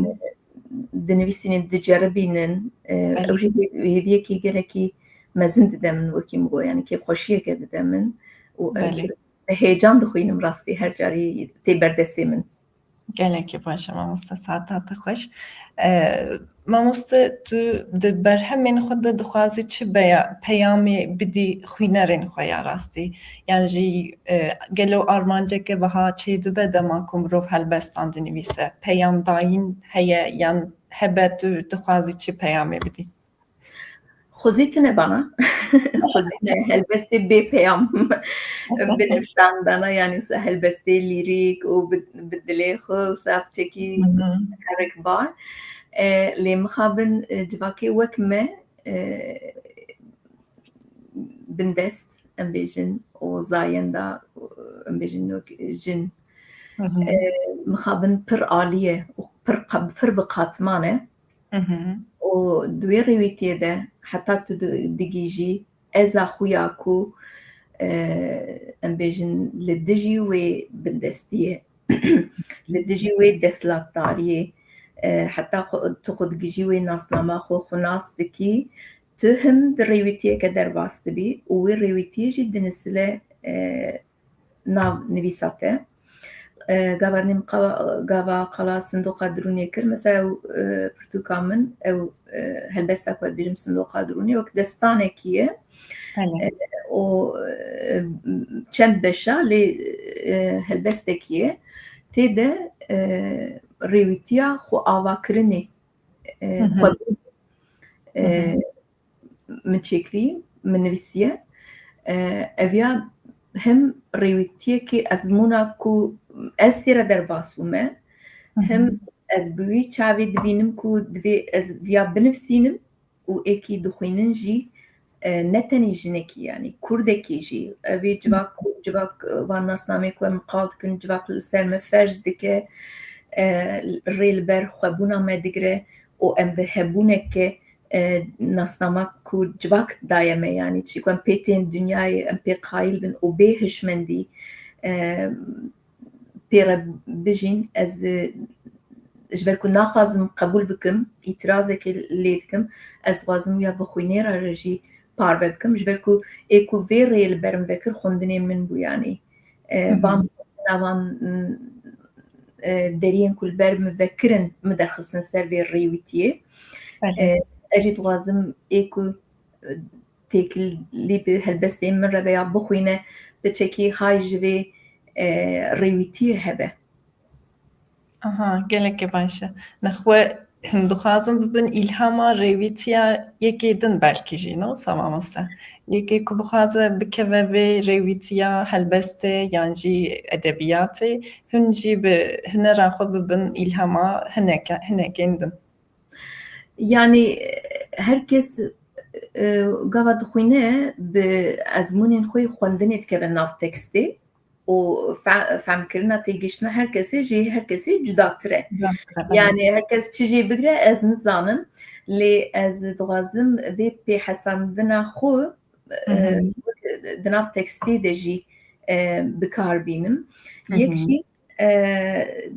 dinivîsînin, diceribînin, e, ew jî hê-, hêviyekî gelekî mezin dide min, wekî min got, yani kêfxweşiyeke dide min û ez bi heyecan dixwînim rastî her carî tê ber destê min. Gelekî baş e mamoste, saeta te xweş. E, mamoste, tu di berhemên xwe de dixwazî çi beya-, peyamê bidî xwînerên xwe ya rastî? Yan jî, e, gelo armanceke wiha çêdibe dema ku mirov helbestan dinivîse? Peyamdayîn heye yan hebe tu dixwazî çi peyamê bidî? Xwezî tune bana. Xwezî me helbestê bê peyam binivîsandana, yani wisa helbestê lîrîk û bi, bi dilê xwe wisa piçekî herikbar. E, lê mixabin, e, civakê wek me, e, bindest, em bêjin, û zayenda, em bêjin, wek jin. E, mixabin pir alî ye û pir qa-, pir bi qatman e. Hı hı. Û di wê rêwîtiyê de heta tu di-, digihîjî, eza xwe ya ku, e, em bêjin li dijî wê bindestiyê, li dijî wê desthilatdariyê, e, heta xwe, tu xwe digihîjî wê nasnama xwe, xwe nas dikî, tu him di rêwîtiyeke derbas dibî û wê rêwîtiyê jî dinisile, e, nav nivîsa te. E, gava nîm qa-, gava qala sindoqa dirûnê kir. Mesela ew, e, pirtûka min, ew, e, helbesta ku ez dibêjim sindoqa dirûnê, wek destanekî ye. Belê. E, û, e, çend beşa lê, e, helbestekî ye. Tê de, e, rêwîtiya xwe avakirinê, e, Hı hı. xwe, e, Hı hı. min çêkirî, min nivîsiye. E, ev ya him rêwîtiyekî ezmûna ku ez tê re derbas bûme, Hı hı. him ez bi wî çavê dibînim ku divê ez viya binivîsînim û êkî dixwînin jî, e, ne tenê jinekî, yanî kurdekî jî, ev ê civak, civak, e, van nasnameyê ku em qal dikin, civak li ser me ferz dike, e, rê li ber xwebûna me digire û em bi hebûneke, e, nasnama ku civak daye me, yanî tiştê ku em pê tên dinyayê, em pê qayîl bin û bê hişmendî, e, pê re bijîn, ez, e, ji ber ku naxwazim qebûl bikim, îtirazekê lê dikim, ez dixwazim ya bi xwînê re re jî parve bikim, ji ber ku ê ku vê rêyê li ber min vekir xwendinê min bû, yanî, e, Hı hı. van, van, e, deriyên ku li ber min vekirin, min derxistin ser vê rêwîtiyê. Belê. E, ez jî dixwazim ê ku, e, têkilî bi helbestên min re veya bixwîne, piçekî hay ji vê, e, rêwîtiyê hebe. Aha, gelekî baş e. Nexwe him dixwazin bibin îlhama rêwîtiya yekê din belkî jî, ne wisa mamoste? Yekê ku bixwaze bikeve vê rêwîtiya helbestê yan jî edebiyatê, hûn jî bi hunera xwe bibin îlhama hineke-, hinekên din. Yanî, her kes, e, gava dixwîne, bi ezmûnên xwe yê xwendinê dikeve nav tekstê û fe-, fehmkirina, têgihiştina her kesê jî her kesê cudatir e. Cudatir e, evet. Yanî, her kes çi jê bigre, ez nizanim, lê ez dixwazim vê pêhesandina xwe, Hı hı. e, di nav tekstê de jî, e, bi kar bînim. Hı hı. Yek jî, e,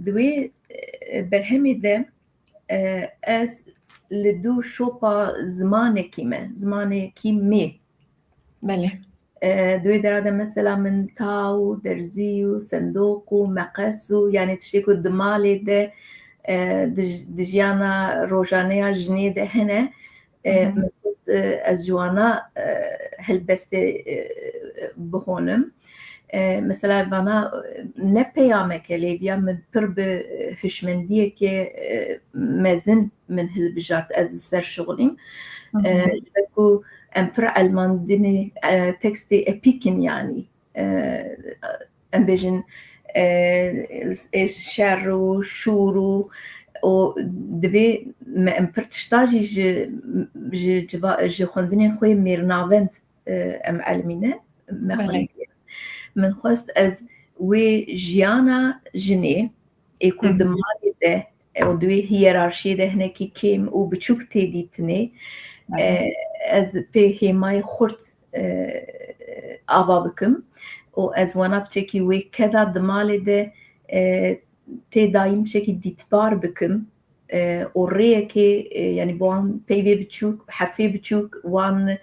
di wê, e, berhemê de, e, ez li dû şopa zimanekî me, zimanekî mê. Belê. E, di wê dera de mesela min ta û derzî û sendoq û meqes û, yanî tiştê ku di malê de, e, di, di jiyana rojaneya jinê de hene, e, Hı hı. min xwest, e, ez ji wana, e, helbestê, e, bihonim. E, mesela vana, e, ne peyameke lê viya min pir bi, e, hişmendiyeke, e, mezin min hilbijart, ez li ser şixulîm. Hı hı. E, ji ber ku em pir elmandinê, e, tekstê epîk in, yanî, e, em bêjin, e, ê şer û şûr û, û divê me em pir tişta jî ji, ji civa-, ji xwendinên xwe yê mêrnavend, e, em elmîne, me Belê. xwendî. Min xwest ez wê jiyana jinê ê ku Hı hı. di malê de, e, û di wê hiyerarşiyê de hinekî kêm û biçûk tê dîtinê, Hı hı. e, ez pê hêmayê xurt, e, ava bikim û ez wana piçekî wê keda di malê de, e, tê dayîn piçekî dîtbar bikim, e, û rêyekê, e, yanî bi wan peyvê biçûk, herfê biçûk, wan,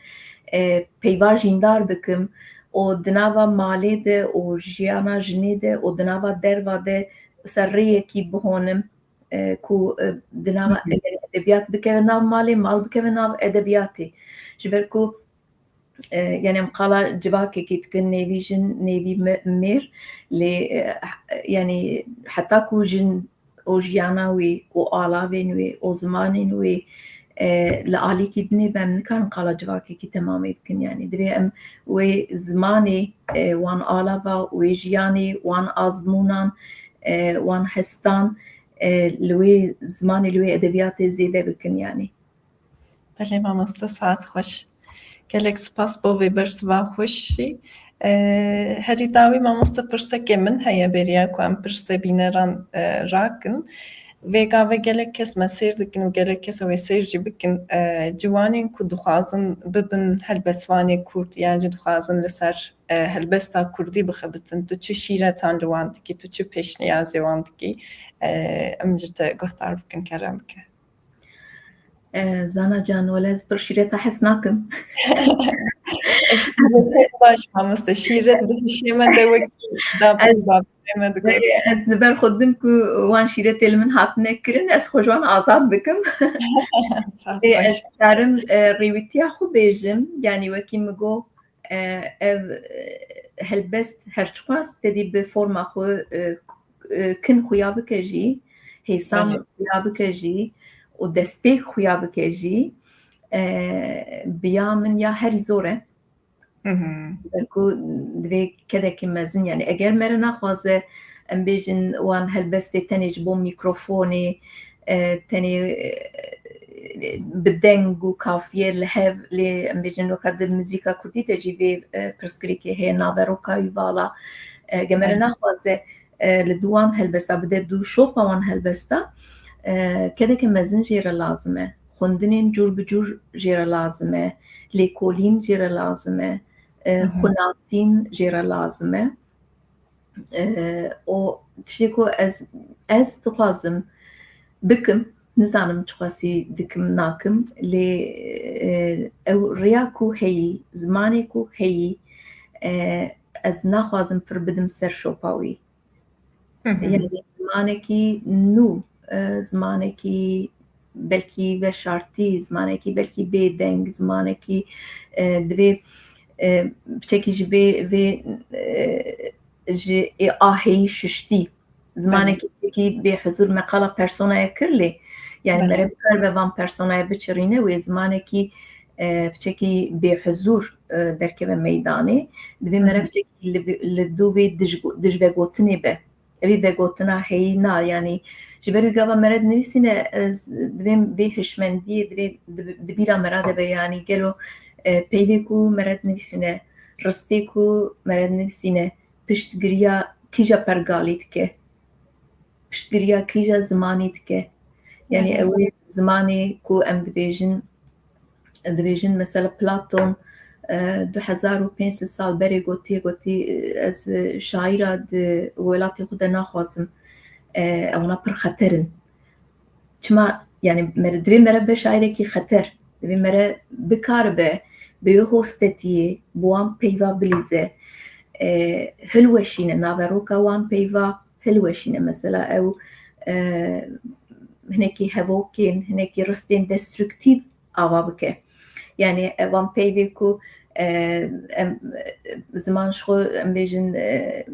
e, peyva jîndar bikim û di nava malê de û jiyana jinê de û di nava derva de wisa rêyekî bihonim, e, ku, e, di nava Hı hı. eger edebiyat bikeve nav malê, mal bikeve nav edebiyatê. Ji ber ku, e, yanî em qala civakekî dikin, nêvî jin, nêvî me-, mêr, lê, e, yanî heta ku jin û jiyana wê û alavên wê û zimanên wê, e, li alîkî dinê be, em nikarin qala civakekî temamê bikin. Yanî divê em wê zimanê, e, wan alava, wê jiyanê, wan azmûnan, e, wan hestan, e, li wê zimanê, li wê edebiyatê zêde bikin, yanî. Belê mamoste, saet xweş. Gelek spas bo vê bersiva xweş jî. E, herî dawî mamoste, pirsekê min heye beriya ku em pirsê bîneran, e, rakin. Vê gavê gelek kes me sêr dikin û gelek kes wê sêr jî bikin, e, ciwanên ku dixwazin bibin helbestvanê kurd yan jî dixwazin li ser, e, helbesta kurdî bixebitin, tu çi şîretan li wan dikî, tu çi pêşniyazê wan dikî, e, em ji te guhdar bikin, kerem bike. E, Zana can, wele ez pir şîreta hez nakim. Şîretê baş mamoste, şîret di hişê me de wekî dapî dapî me dikare. Ez li ber xwe dim ku wan şîretê li min hatine kirin, ez xwe ji wan azad bikim. Lê ez dikarim, e, rêwîtiya xwe bêjim, yanî wekî min got, e, ev, e, helbest her çiqas tedî bi forma xwe, e, e, kin xuya bike jî, hêsan xuya bike jî û destpêk xuya bike jî, e, bi ya min ya herî zor e. Ber ku divê kedekî mezin, yanî eger mere naxwaze em bêjin wan helbestê tenê ji bo mîkrofonê, e, tenê, e, bi deng û kafiye li hev, lê em bêjin weka di muzîka kurdî de jî vê, e, pirsgirêkê heye, naveroka wî vala. E, ge mere naxwaze, e, li dû wan helbesta bide dû şopa wan helbesta, e, kedeke mezin jê re lazim e. Xwendinên cûr bi cûr jê re lazim e. Lêkolîn jê re lazim e. E, xwenasîn jê re lazim e. E, û tiştê ku ez, ez dixwazim bikim, nizanim çiqasî dikim nakim, lê, e, ew rêya ku heyî, zimanê ku heyî, e, ez naxwazim pir bidim ser şopa wî. Yanî zimanekî nû, e, zimanekî belkî veşartî, zimanekî belkî bêdeng, zimanekî, e, divê, e, piçekî ji vê, vê, e, ji ê aheyî şiştî. Zimanekî piçekî bêhuzûr, me qala personaya kir lê, yanî mere bikaribe van personaya biçirîne wê zimanekî, e, piçekî bêhuzûr, e, derkeve meydanê. Divê mere piçekî li, li dû vê dij-, dijvegotinê be. Evî vegotina heyî na, yanî ji ber wî gava mere dinivîsîne, ez divêm vê hişmendiyê divê, di, di bîra mera de be, yanî gelo, e, peyvê ku mere dinivîsîne, ristê ku mere dinivîsîne, piştgiriya kîja pergalî dike, piştgiriya kîja zimanî dike. Yanî ew ê zimanê ku em dibêjin, dibêjin mesela Platon, e, du hezar û pênc sed sal berê gotiye, gotî, e, ez, e, şaîra di welatê xwe de naxwazim. E, ewana pir xeter in. Çima, yanî, mere, divê mere be şairekî xeter. Divê mere bikaribe bi wê hostetiyê, bi wan peyva bilîze. E, hilweşîne, naveroka wan peyva hilweşîne. Mesela ew, e, hinekî hevokên, hinekî ristên destruktîf ava bike. Yanî, e, van peyvê ku, e, em, e, ziman ji xwe, em bêjin, e,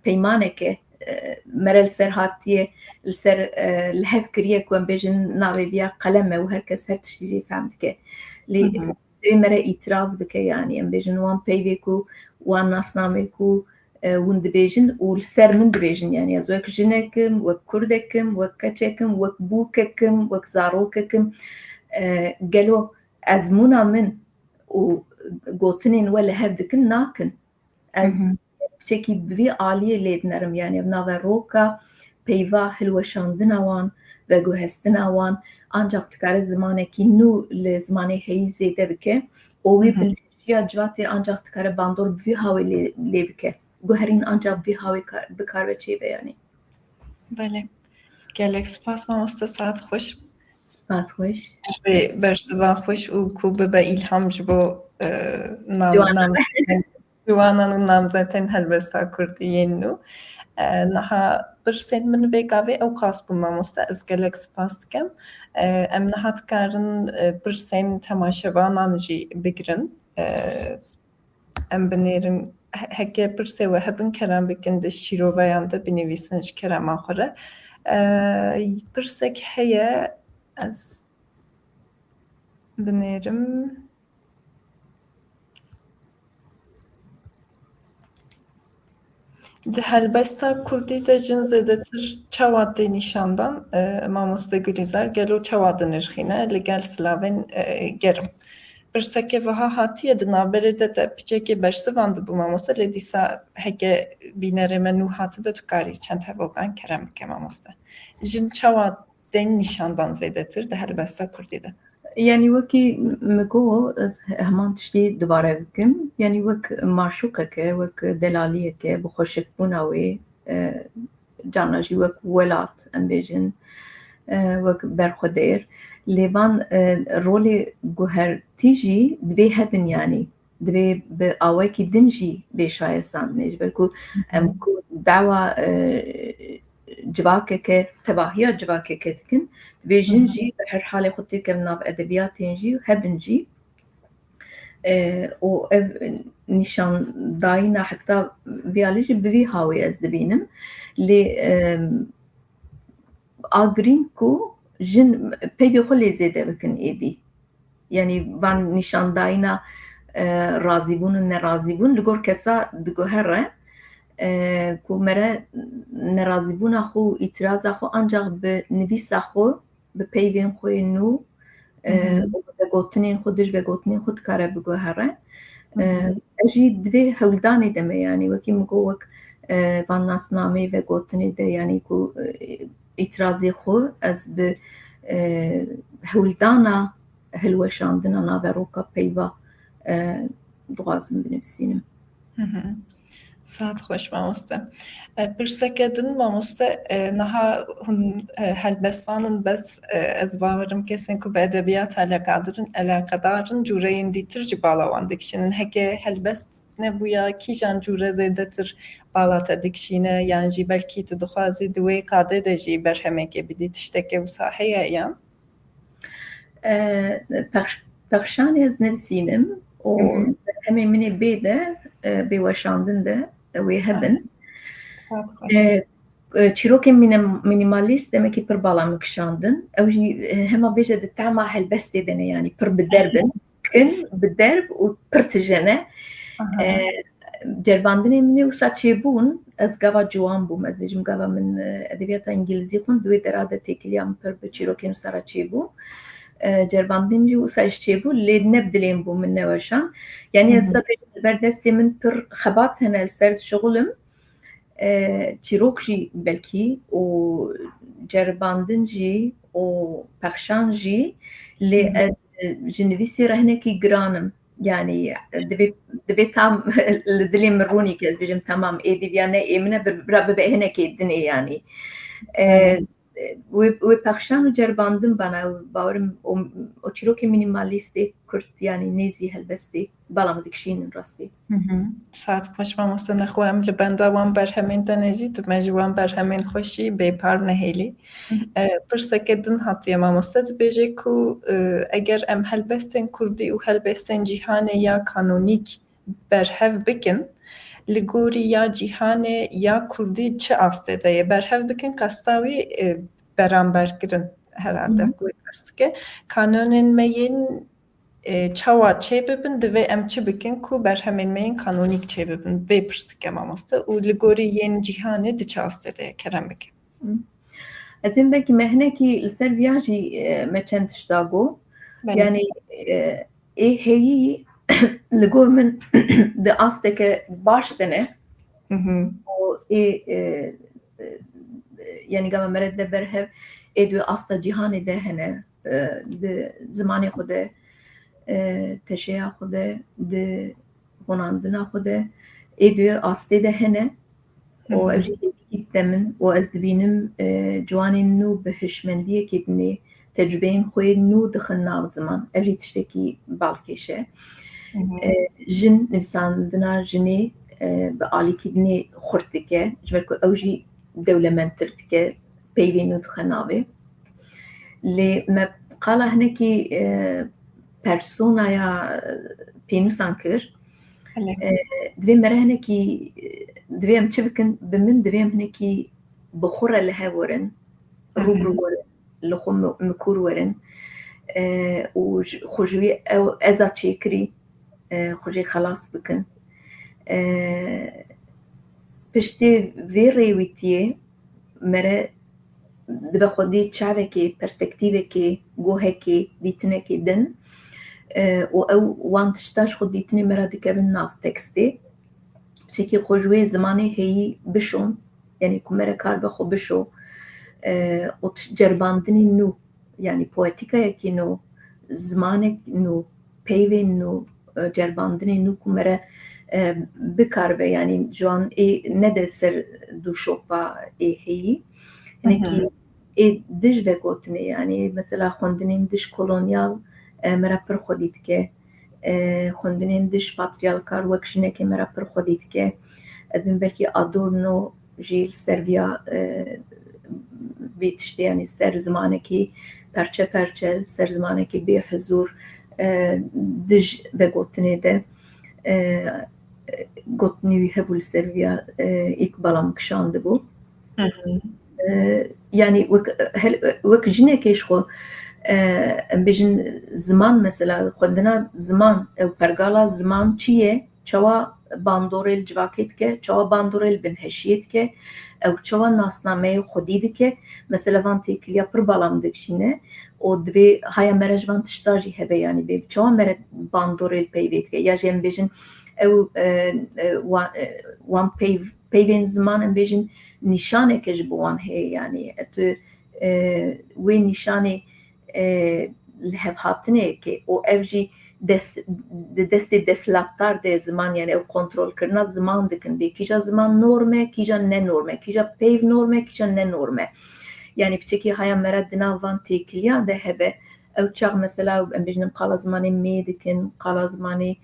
peymaneke, e, mere li ser hatiye, li ser, e, li hev kiriye ku em bêjin navê viya qelem e û her kes her tiştî jê fehm dike. Lê divê mere îtiraz bike, yanî em bêjin wan peyvê ku, wan nasnamê ku, e, hûn dibêjin û li ser min dibêjin, yanî ez wek jinek im, wek kurdek im, wek keçek im, wek bûkek im, wek zarokek im, e, gelo ezmûna min û gotinên we li hev dikin nakin. Ez piçekî bi vî aliyê lê dinerim, yanî ev naveroka peyva hilweşandina wan, veguhestina wan, ancaq dikare zimanekî nû li zimanê heyî zêde bike û wê binhêşiya civatê ancaq dikare bandor bi vî hawê lê, lê bike. Guherîn ancaq bi vî hawê ka-, bikaribe çêbe, yanî. Belê. Gelek spas mamoste, saet xweş. Spas xweş. Wê bersiva xweş û ku bibe îlham ji bo, e, nam-, Ciwanan. nam-, ciwanan û namzetên helbesta kurdî yên nû. E, niha pirsên min vê gavê ew qas bûn mamoste, ez gelek spas dikim. E, em niha dikarin, e, pirsên temaşevanan jî bigirin. E, em binêrin, he-, heke pirsê we hebin, kerem bikin di şîroveyan de binivîsin ji kerema xwe re. E, pirsek heye, ez binêrim. Di helbesta kurdî de jin zêdetir çawa tê nîşandan, e, mamoste Gulîzar, gelo çawa dinirxîne li gel silavên, e, germ? Pirseke wiha hatiye di navberê de te piçekê bersivan dibû mamoste, lê dîsa heke bînerê me nû hatibe, tu karî çend hevokan kerem bike mamoste. Jin çawa tên nîşan dan zêdetir di helbesta kurdî de? Yanî wekî min got, ez heman tiştî dubare bikim. Yanî wek maşûqeke, wek delaliyeke, bi xweşikbûna wê, e, carna jî wek welat, em bêjin, e, wek berxwedêr. Lê van, e, rolê guhertî jî divê hebin, yanî divê bi awayekî din jî bê şayestandinê, ji ber ku em ku dawa, e, civakeke, tevahiya civakeke dikin, divê jin jî bi her halê xwe têkevin nav edebiyatên jî, hebin jî. E, û ev nîşandayîna heta vê alî jî bi vî hawî ez dibînim. Lê, e, a girîng ku jin peyvê xwe lê zêde bikin êdî. Yanî van nîşandayîna, e, razîbûn û nerazîbûn li gor kesa diguhere, e, ku mere nerazîbûna xwe û îtiraza xwe ancax bi nivîsa xwe, bi peyvên xwe yên nû, e, û bi vegotinên xwe, dij vegotinên xwe dikare biguhere. E, ev jî divê hewldanê de me, yanî wekî min got, wek, e, van nasnameyê vegotinê de, yanî ku, e, îtirazê xwe ez bi, e, hewldana hilweşandina naveroka peyva, e, dixwazim binivîsînim. Saet xweş mamoste. E, pirseke din mamoste, e, niha hûn, e, helbestvan in, bes, e, ez bawerim kesên ku bi edebiyat eleqedar in, eleqedar in, cûreyên dîtir jî bala wan dikişînin. Heke helbest nebûya, kîjan cûre zêdetir bala te dikişîne, yan jî belkî tu dixwazî di wê qadê de jî berhemekê bidî, tişteke wisa heye yan? E, pexş-, pexşanê ez nivîsînim û berhemê min ê bê de, e, bê weşandin de, e, wê hebin. E, e, çîrokên mînim-, mînîmalîst demekî pir bala min kişandin. Ew jî, e, hema bêje di tema helbestê de ne, yanî pir bi derb in, kin, bi derb û pir tije ne. E, ceribandinên min ê wisa çêbûn, ez gava ciwan bûm, ez bêjim gava min, e, edebiyata îngilîzî xwend, di wê dera de têkiliya min pir bi çîrokên wisa re çêbû. E, ceribandinên min jî wisa jî çêbû, lê ne bi dilê min bû, min neweşand. Yanî ez wisa bêjim li ber destê min pir xebat hene, li ser şixul im. E, çîrok jî belkî û ceribandin jî û pexşan jî, lê ez, e, ji nivîsê re hinekî giran im. Yanî, e, divê, divê tam li dilê min rûnî ke ez bêjim, temam, ê dîviya ne ê min e, bir-, bira bibe hinekê dinê, yanî. E, wê, wê pexşan û ceribandin bana, bawerim o, o çîrokê mînîmalîstê kurt, yanî nêzî helbestê, bala min dikişînin rastî. Saet xweş mamoste, nexwe em li benda wan berhemên te ne jî, tu me ji wan berhemên xweş jî bêpar nehêlî. E, pirseke din hatiye mamoste dibêje ku, e, eger em helbestên kurdî û helbestên cîhanê ya kanonîk berhev bikin, li gorî ya cîhanê ya kurdî çi astê de ye berhev bikin, qesta wî, e, beramberkirin herhalde ku wê qest dike. Kanonên me yên, e, çawa çê bibin, divê em çi bikin ku berhemên me yên kanonîk çê bibin? Vê pirs dike mamoste û li gorî yên cîhanê di çi astê de ye? Kerem bike. Ez ê belkî me hinekî li ser viya jî, e, me çend tişta got. Belê. Yanî, e, ê heyî li gor min di asteke baş de ne. Û ê, e, e, yanî gava mere de berhev ê di asta cîhanê de hene, e, di zimanê xwe de, e, teşeya xwe de, di honandina xwe de, ê di astê de hene. Û ev jî hêvîkî dide min û ez dibînim, e, ciwanên nû bi hişmendiyekê dinê tecrubeyên xwe yên nû dixin nav ziman. Ev jî tiştekî balkêş e. E, jin, nivîsandina jinê, e, bi alîkî dinê xurt dike. Ji ber ku ew jî dewlemendtir dike, peyvên nû dixe navê. Lê me qala hinekî, e, personaya pênûsan kir. Belê. E, divê mere hinekî, e, divê em çi bikin? Bi min divê em hinekî bi xwe re li hev werin, rû bi rû werin, li xwe mi-, mikûr werin. E, û ji, xwe ji wî ew eza çêkirî, e, xwe jê xelas bikin. E, piştî vê rêwîtiyê mere dibe xwedî çavekê, perspektîvekê, gohekê, dîtinekê din. E, û ew wan tişta ji xwe dîtinê me re dikevin nav tekstê. Çekî xwe ji wê zimanê heyî bişon, yanî ku me re kar be xwe bişo. e, û t-, ceribandinê nû, yanî poetîkayekî nû, zimanek nû, peyvên nû, e, ceribandinê nû ku me re, e, bikaribe, yanî ji wan ê nede ser dûşopa ê heyî. Hinekî ê dij vegotinê, yanî mesela xwendinên dij kolonyal, e, me re pir xwedî dike. E, xwendinên dij patriyarkal wek jinekê me re pir xwedî dike. Ez dibim belkî Adorno jî li ser viya, e, vê tiştê, yanî ser zimanekî perçe perçe, ser zimanekî bê hizûr, e, dij vegotinê de, e, gotinê wî hebû li ser viya, e, Îkbala min kişandibû. E, yanî wek, hel-, wek jinekê ji xwe, e, em bêjin ziman, mesela xwendina ziman, ew pergala ziman çi ye? Çawa bandorê li civakê dike, çawa bandorê li binhejiyê dike, ew çawa nasnameyê xwedî dike. Mesela van têkiliya pir bala min dikişîne û divê haya me re ji van tişta jî hebe, yanî bê çawa me re bandorê li peyvê dike. Ya jî em bêjin ew, e, e, wa-, e, wan peyv-, peyvên ziman em bêjin nîşaneke ji bo wan heye, yanî tu, e, wê nîşanê, e, li hevhatinê ke û ev jî des-, di destê desthilatdar de ziman, yanî ew kontrolkirina ziman dikin, bê kîja ziman norm e, kîja ne norm e, kîja peyv norm e, kîja ne norm e. Yanî piçekî haya me re di nav van têkiliyan de hebe, ew çax mesela em bêjin qala zimanê mê dikin, qala zimanê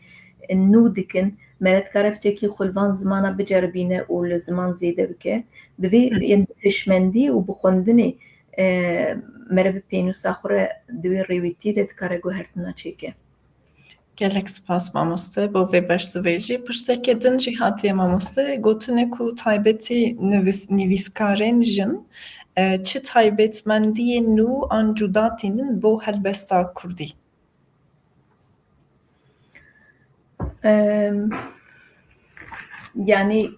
nû dikin, me re dikare piçekî xwe li van zimana biceribîne û li ziman zêde bike. Bi vê, Hı. Yên bi hişmendî û bi xwendinê, e, me re bi pênûsa xwe re di wê rêwîtiyê de dikare guhertina çêke. Gelek spas mamoste bo vê bersivê jî. Pirsekê din jî hatiye mamoste, gotine ku taybetî nivîs-, nivîskarên jin, e, çi taybetmendiyên nû an cuda tînin bo helbesta kurdî? Em, yanî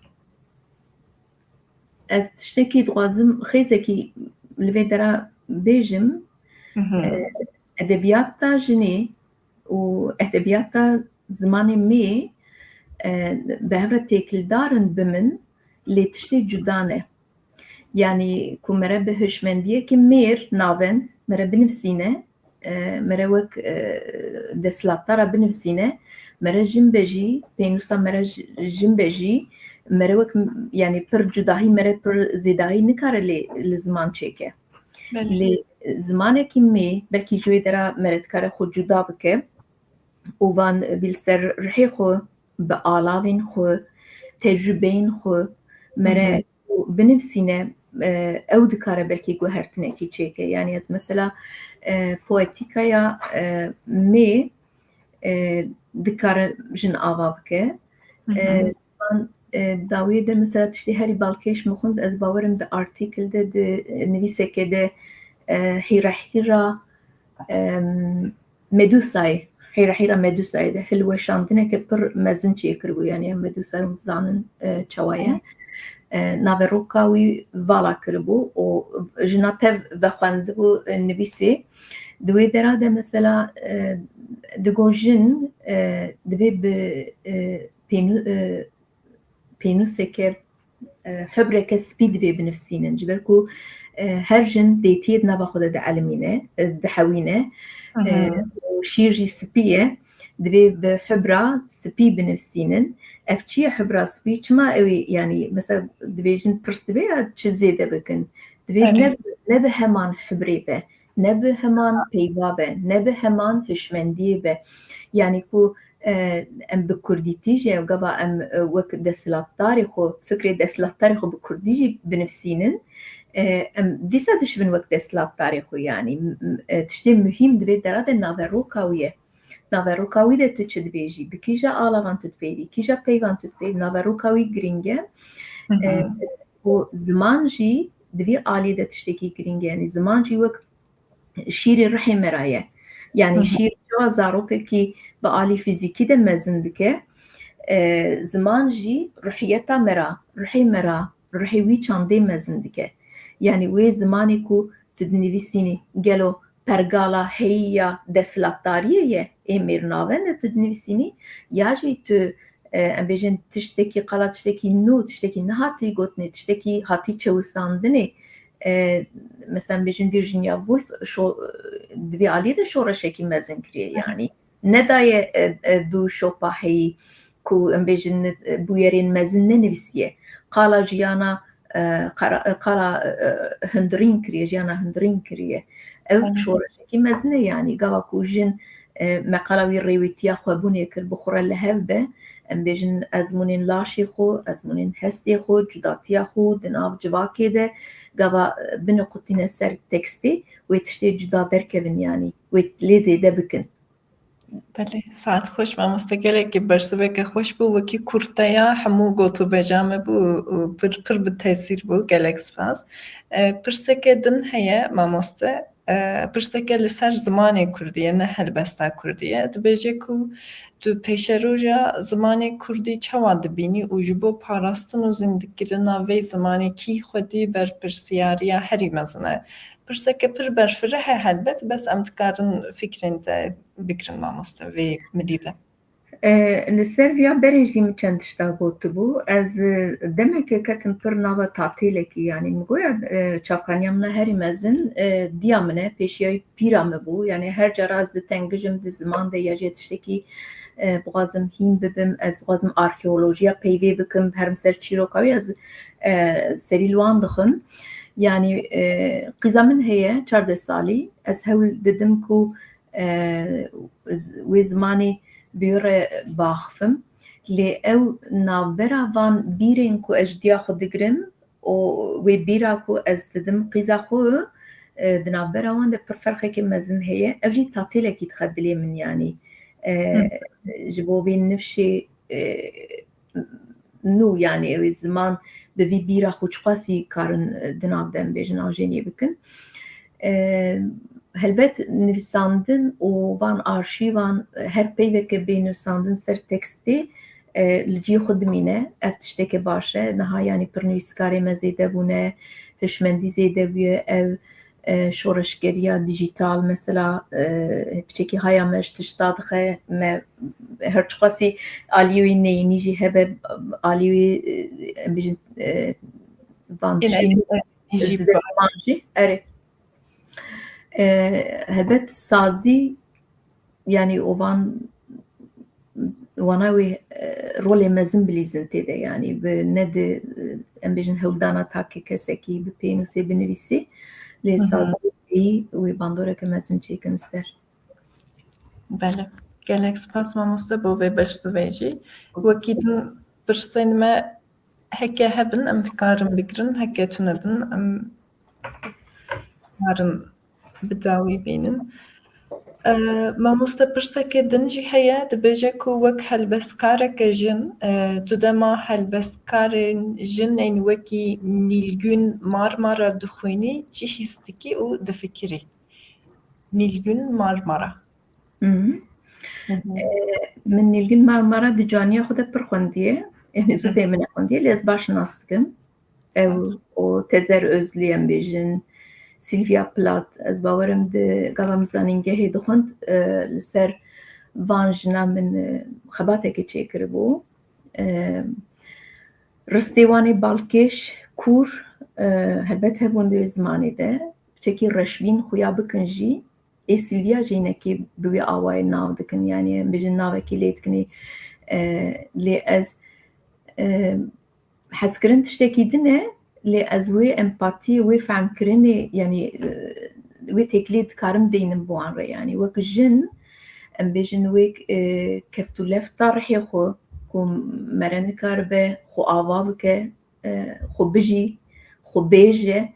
ez tiştekî dixwazim xêzekî li vê dera bêjim. Mhm. E, edebiyata jinê û edebiyata zimanê mê, e, bi hev re têkildar in bi min, lê tiştê cuda ne. Yanî ku me re bi hişmendiyekî mêr navend, me re binivîsîne, e, me re wek, e, desthilatdara binivîsîne, me re jin be jî, pênûsa me re ji-, jin be jî, me re wek, yanî pir cudahî, me re pir zêdahî nikare lê li ziman çêke. Belê. Lê zimanekî mê belkî ji wê dera me re dikare xwe cuda bike û van bî li ser rihê xwe, bi alavên xwe, tecrûbeyên xwe me re Hı hı. binivîsîne, e, ew dikare belkî guhertinekî çêke. Yanî ez mesela, e, poetîkaya, e, mê, e, dikare jin ava bike. Hı hı. E, van, e, dawiyê de mesela tiştê herî balkêş min xwend, ez bawerim di artîkil de, di, e, nivîseke de, e, hîrehîra, em, Medusayê, hîrehîra Medusayê de hilweşandineke pir mezin çêkiribû, yanî em Medusayê hûn dizanin, e, çawa ye. E, naveroka wî vala kiribû û jina tev vexwendibû, e, nivîsê. Di wê dera de mesela, e, digo jin, e, divê bi, e, pênû-, e, pênûseke, e, hubreke spî divê binivîsînin. Ji ber ku, e, her jin dêtiyê di nava xwe de dielimîne, e, dihewîne, Hı hı. e, û şîr jî spî ye. Divê bi hubra spî binivîsînin. Ev çi ye hubra spî? Çima ew ê, yanî, mesela dibêjin pirs divê ya çi zêde bikin? Divê Belê. ne, ne bi heman hubrê be, ne bi heman peyva be, ne bi heman hişmendiyê be. Yanî ku, e, em bi kurdîtî jî, ev gava em, e, wek desthilatdarê xwe, fikrê desthilatdarê xwe bi kurdî jî binivîsînin, e, em dîsa dişibin wek desthilatdarê xwe. Yanî, m-, m-, e, tiştê muhîm di vê dera de naveroka wî ye. Naveroka wî de tu çi dibêjî, bi kîja alavan tu dipeyivî, kîja peyvan tu dipeyivî, naveroka wî girîng e. Hı hı. E, û ziman jî di vî alî de tiştekî girîng e. Yanî ziman jî wek şîrê rihê me ra ye. Yanî Hı hı. şîr çawa zarokekî bi alî fîzîkî de mezin dike, e, ziman jî ruhiyeta me ra, rihê me ra, rihê wî çandê mezin dike. Yanî wê zimanê ku tu dinivîsînî, gelo pergala heyî ya desthilatdariyê ye, ê mêrnavend e tu dinivîsînî, ya jî tu, e, em bêjin tiştekî qala, tiştekî nû, tiştekî nehatî gotinê, tiştekî hatî çewisandinê, E, mesela bêjin Virginia Woolf şo, di vê aliyê de şoreşekî mezin kiriye, yanî nedaye, e, e, dû şopa heyî ku em bêjin, e, bûyerên mezin nenivîsiye. Qala jiyana, e, qara-, e, qala, e, hundirîn kiriye, jiyana hundirîn kiriye. Ew şoreşekî mezin e, yanî gava ku jin, e, me qala wî rêwîtiya xwebûnê kir, bi xwe re li hev be, em bêjin ezmûnên laşê xwe, ezmûnên hestê xwe, cudatiya xwe di nav civakê de, gava, e, biniqutîne ser tekstê, wê tiştê cuda derkevin, yanî wê lê zêde bikin. Belê, saet xweş mamoste, gelekî bersiveke xweş bû, wekî kurteya hemû gotûbeja me bû û pir, pir bi tesîr bû, gelek spas. E, pirseke din heye mamoste, e, pirseke li ser zimanê kurdî ye, ne helbesta kurdî ye. Dibêje ku tu pêşeroja zimanê kurdî çawa dibînî û ji bo parastin û zîndikirina vê zimanê kî xwedî berpirsyariya herî mezin e? Pirseke pir berfireh e helbet, bes em dikarin fikrên te bigirin mamoste vê milî de. E, li ser viya berê jî min çend tişta gotibû. Ez, e, demeke ketim pir nava tatîlekî, yanî min goya, e, çavkaniya min a herî mezin, e, diya min e, pêşiya wî pîra min bû. Yanî her cara ez ditengijim di ziman de ya jî tiştekî, e, bixwazim hîn bibim, ez bixwazim arkeolojiya peyvê bikim, herim ser çîroka wî, ez, e, serî li wan dixim. Yanî, e, qîza min heye, çardeh salî, ez hewl didim ku e, z-, wê zimanê bi wê re biaxifim. Lê ew navbera van bîrên ku ez ji diya xwe digirim û wê bîra ku ez didim qîza xwe, e, di navbera wan de pir ferqeke mezin heye. Ev jî tatêlekî dixe dilê min, yanî, e, Hı. ji bo vê nifşê, e, nû, yanî ew ê ziman bi vî bîra xwe çiqasî karin, e, di nav de em bêjin ajêniyê bikin. E, helbet nivîsandin û van arşîvan, e, her peyveke bê nivîsandin ser tekstê, e, li cihê xwe dimîne. Ev tişteke baş e. Niha yanî pirnivîskarê me zêde bûne, hişmendî zêde bûye. Ev, e, şoreşgeriya dijîtal, mesela, e, piçekî haya me ji tişta dixe, me her çiqasî aliyê wê neyînî jî hebe, aliyê wê, e, em bêjin, e, van Yine tiştên jî di ba- derman jî, erê. E, helbet sazî, yanî û van wana wê, e, rolê mezin bilîzin tê de, yanî bi ne di, e, em bêjin hewldana takê kesekî bi pênûsê binivîsî, lê Hı hı. sazî wê bandoreke mezin çêkin ser. Belê. Gelek spas mamoste bo vê bersivê jî. Wekî din pirsên me heke hebin em dikarin bigirin, heke tune bin em karin bi dawî bînin. E, mamoste pirseke din jî heye, dibêje ku wek helbestkareke jin, e, tu dema helbestkarên jin ên wekî Nîlgûn Marmara dixwînî, çi hîs dikî û difikirî? Nîlgûn Marmara. Hı hı. Hı hı. E, min Nîlgûn Marmara di caniya xwe de pir xwendiye. Yanî zû Hı hı. tê min xwendiye, lê ez baş nas dikim. Ew Sağ ol. û Tezer Özlü em bêjin, Sylvia Plath. Ez bawerim di gava min zanîngehê dixwend, e, li ser van jina min, e, xebateke çêkiribû. E, ristê wan ê balkêş, kûr, e, helbet hebûn di wê zimanê de. Piçekî reşbîn xuya bikin jî, ê Sylvia jî hinekî bi wî awayî nav dikin, yanî em bêjin navekî lê dikin, e, lê ez, e, hezkirin tiştekî din e, lê ez wê empatiyê, wê fehmkirinê, yanî, e, wê têkiliyê dikarim deynim bi wan re, yanî wek jin, em bêjin wê, e, keftûlefta rihê xwe ku mere nikaribe xwe ava bike, e, xwe bijî, xwe bêje,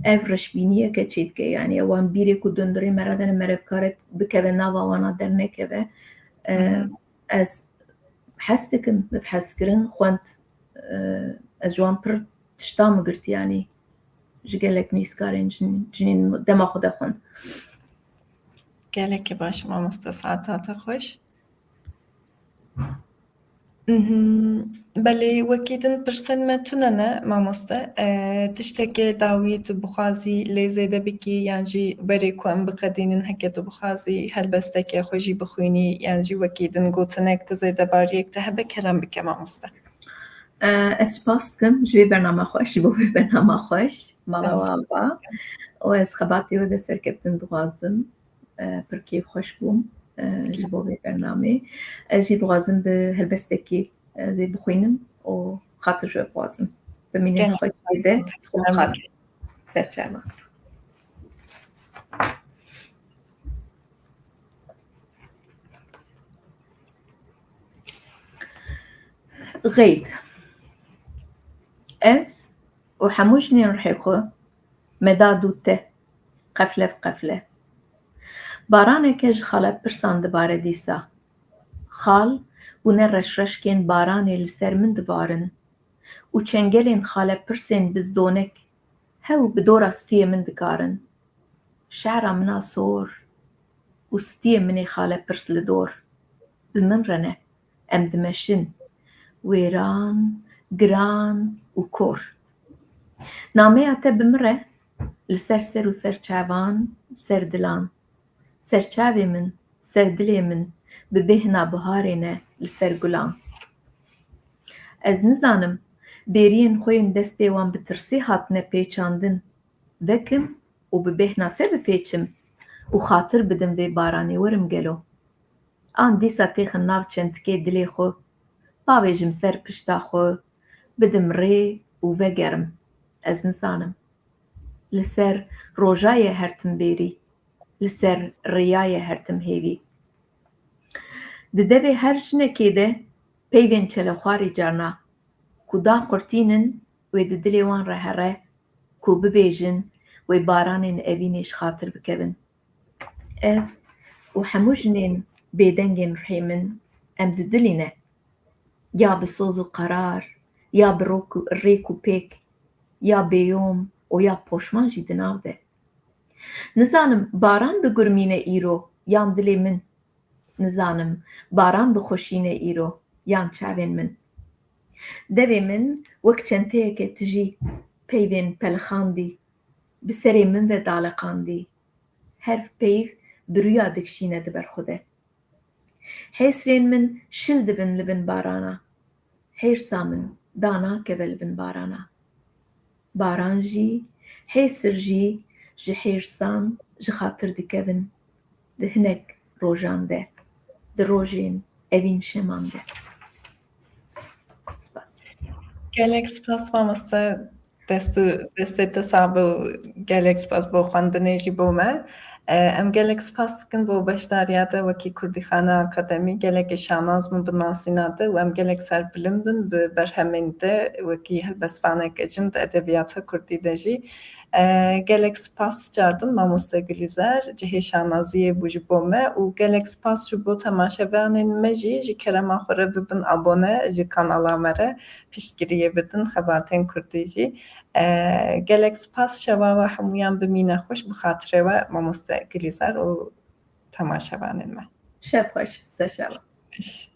ev reşbîniyeke çêdike. Yanî wan bîrê ku dundirê me re dene, mere bikare bikeve nava wana dernekeve. E, Hı hı. ez hez dikim, bi hezkirin xwend, e, ez ji wan pir tişta min girt, yanî ji gelek nivîskarên jin-, jinên dema xwe de xwend. Gelekî baş mamoste, saeta te xweş. Mhm. Belê, wekî din pirsên me tune ne, mamoste. E, tiştekê dawî tu bixwazî lê zêde bikî, yan jî berê ku em biqedînin, heke tu bixwazî helbesteke xwe jî bixwînî, yan jî wekî din gotinek te, zêde bariyek te hebe, kerem bike, mamoste. Ez spas dikim ji vê bernama xweş, ji bo vê bernama xweş, mala we ava. Û ez xebatê we de serkeftin dixwazim. Pir kêfxweş bûm ji bo vê bernamê. Ez jî dixwazim bi helbestekî ez ê bixwînim û xatir ji we bixwazim. Bimînin xweşiyê de, xwe bi xatir. Serçava. Xeyd. Ez û hemû jinên rihê xwe me da dû te, qefle bi qefle. Baraneke ji xalepirsan dibare dîsa. Xal û ne reşreşkên baranê li ser min dibarin û çengelên xalepirsên bizdonek hew bi dora stiyê min dikarin. Şehra min a sor û stiyê min ê xalepirs li dor. Bi min re ne, em dimeşin. Wêran, giran û kor. Nameya te bi min re li ser ser û ser çavan, ser dilan. Ser çavê min, ser dilê min, bi bêhna biharê ne li ser gulan. Ez nizanim, bêriyên xwe yên destê wan bi tirsê hatine pêçandin, vekim û bi bêhna te bipêçim û xatir bidim vê baranê werim gelo? An dîsa têxim nav çentikê dilê xwe, bavêjim ser pişta xwe, bidim rê û vegerim? Ez nizanim. Li ser roja ye her tim bêrî, li ser riya ye her tim hêvî. Di devê her jinekê de peyvên çelexwarî carna ku daqurtînin wê di dilê wan re here ku bibêjin wê baranên evînê ji xatir bikevin. Ez û hemû jinên bêdengên rihê min em didilî ne. Ya bi soz û qerar, ya bi rok û, rêk û pêk, ya bêyom û ya poşman jî di nav de. Nizanim baran bigurmîne îro yan dilê min. Nizanim baran bixweşîne îro yan çavên min. Devê min wek çenteyeke tijî peyvên pelixandî, bi serê min ve daleqandî. Her peyv bi rûya dikişîne di ber xwe de. Hêsrên min şil dibin li bin barana. Hêrsa min danakeve li bin barana. Baran jî, hêsir jî ji hêrsan ji xatir dikevin di hinek rojan de, di rojên evîn şeman de. Spas. Gelek spas mamoste. Dest û destê te sax be û gelek spas bo xwendinê jî bo me. E, em gelek spas dikin bo beşdariya te wekî Kurdîxana Akademî. Gelekî şanaz bûn bi nasîna te û em gelek serbilind in bi berhemên te wekî helbestvaneke cin di edebiyata kurdî de jî. E, gelek spas cardin mamoste Gulîzer, cihê şanaziyê bû ji bo me û gelek spas ji bo temaşevanên me jî ji kerema xwe re bibin abone ji kanala me re. Piştgiriyê bidin xebatên kurdî jî. E, gelek spas, şeva we hemûyan bimîne xweş, bi xatirê we mamoste Gulîzer û temaşevanên me. Şev xweş, ser şeva. Xweş.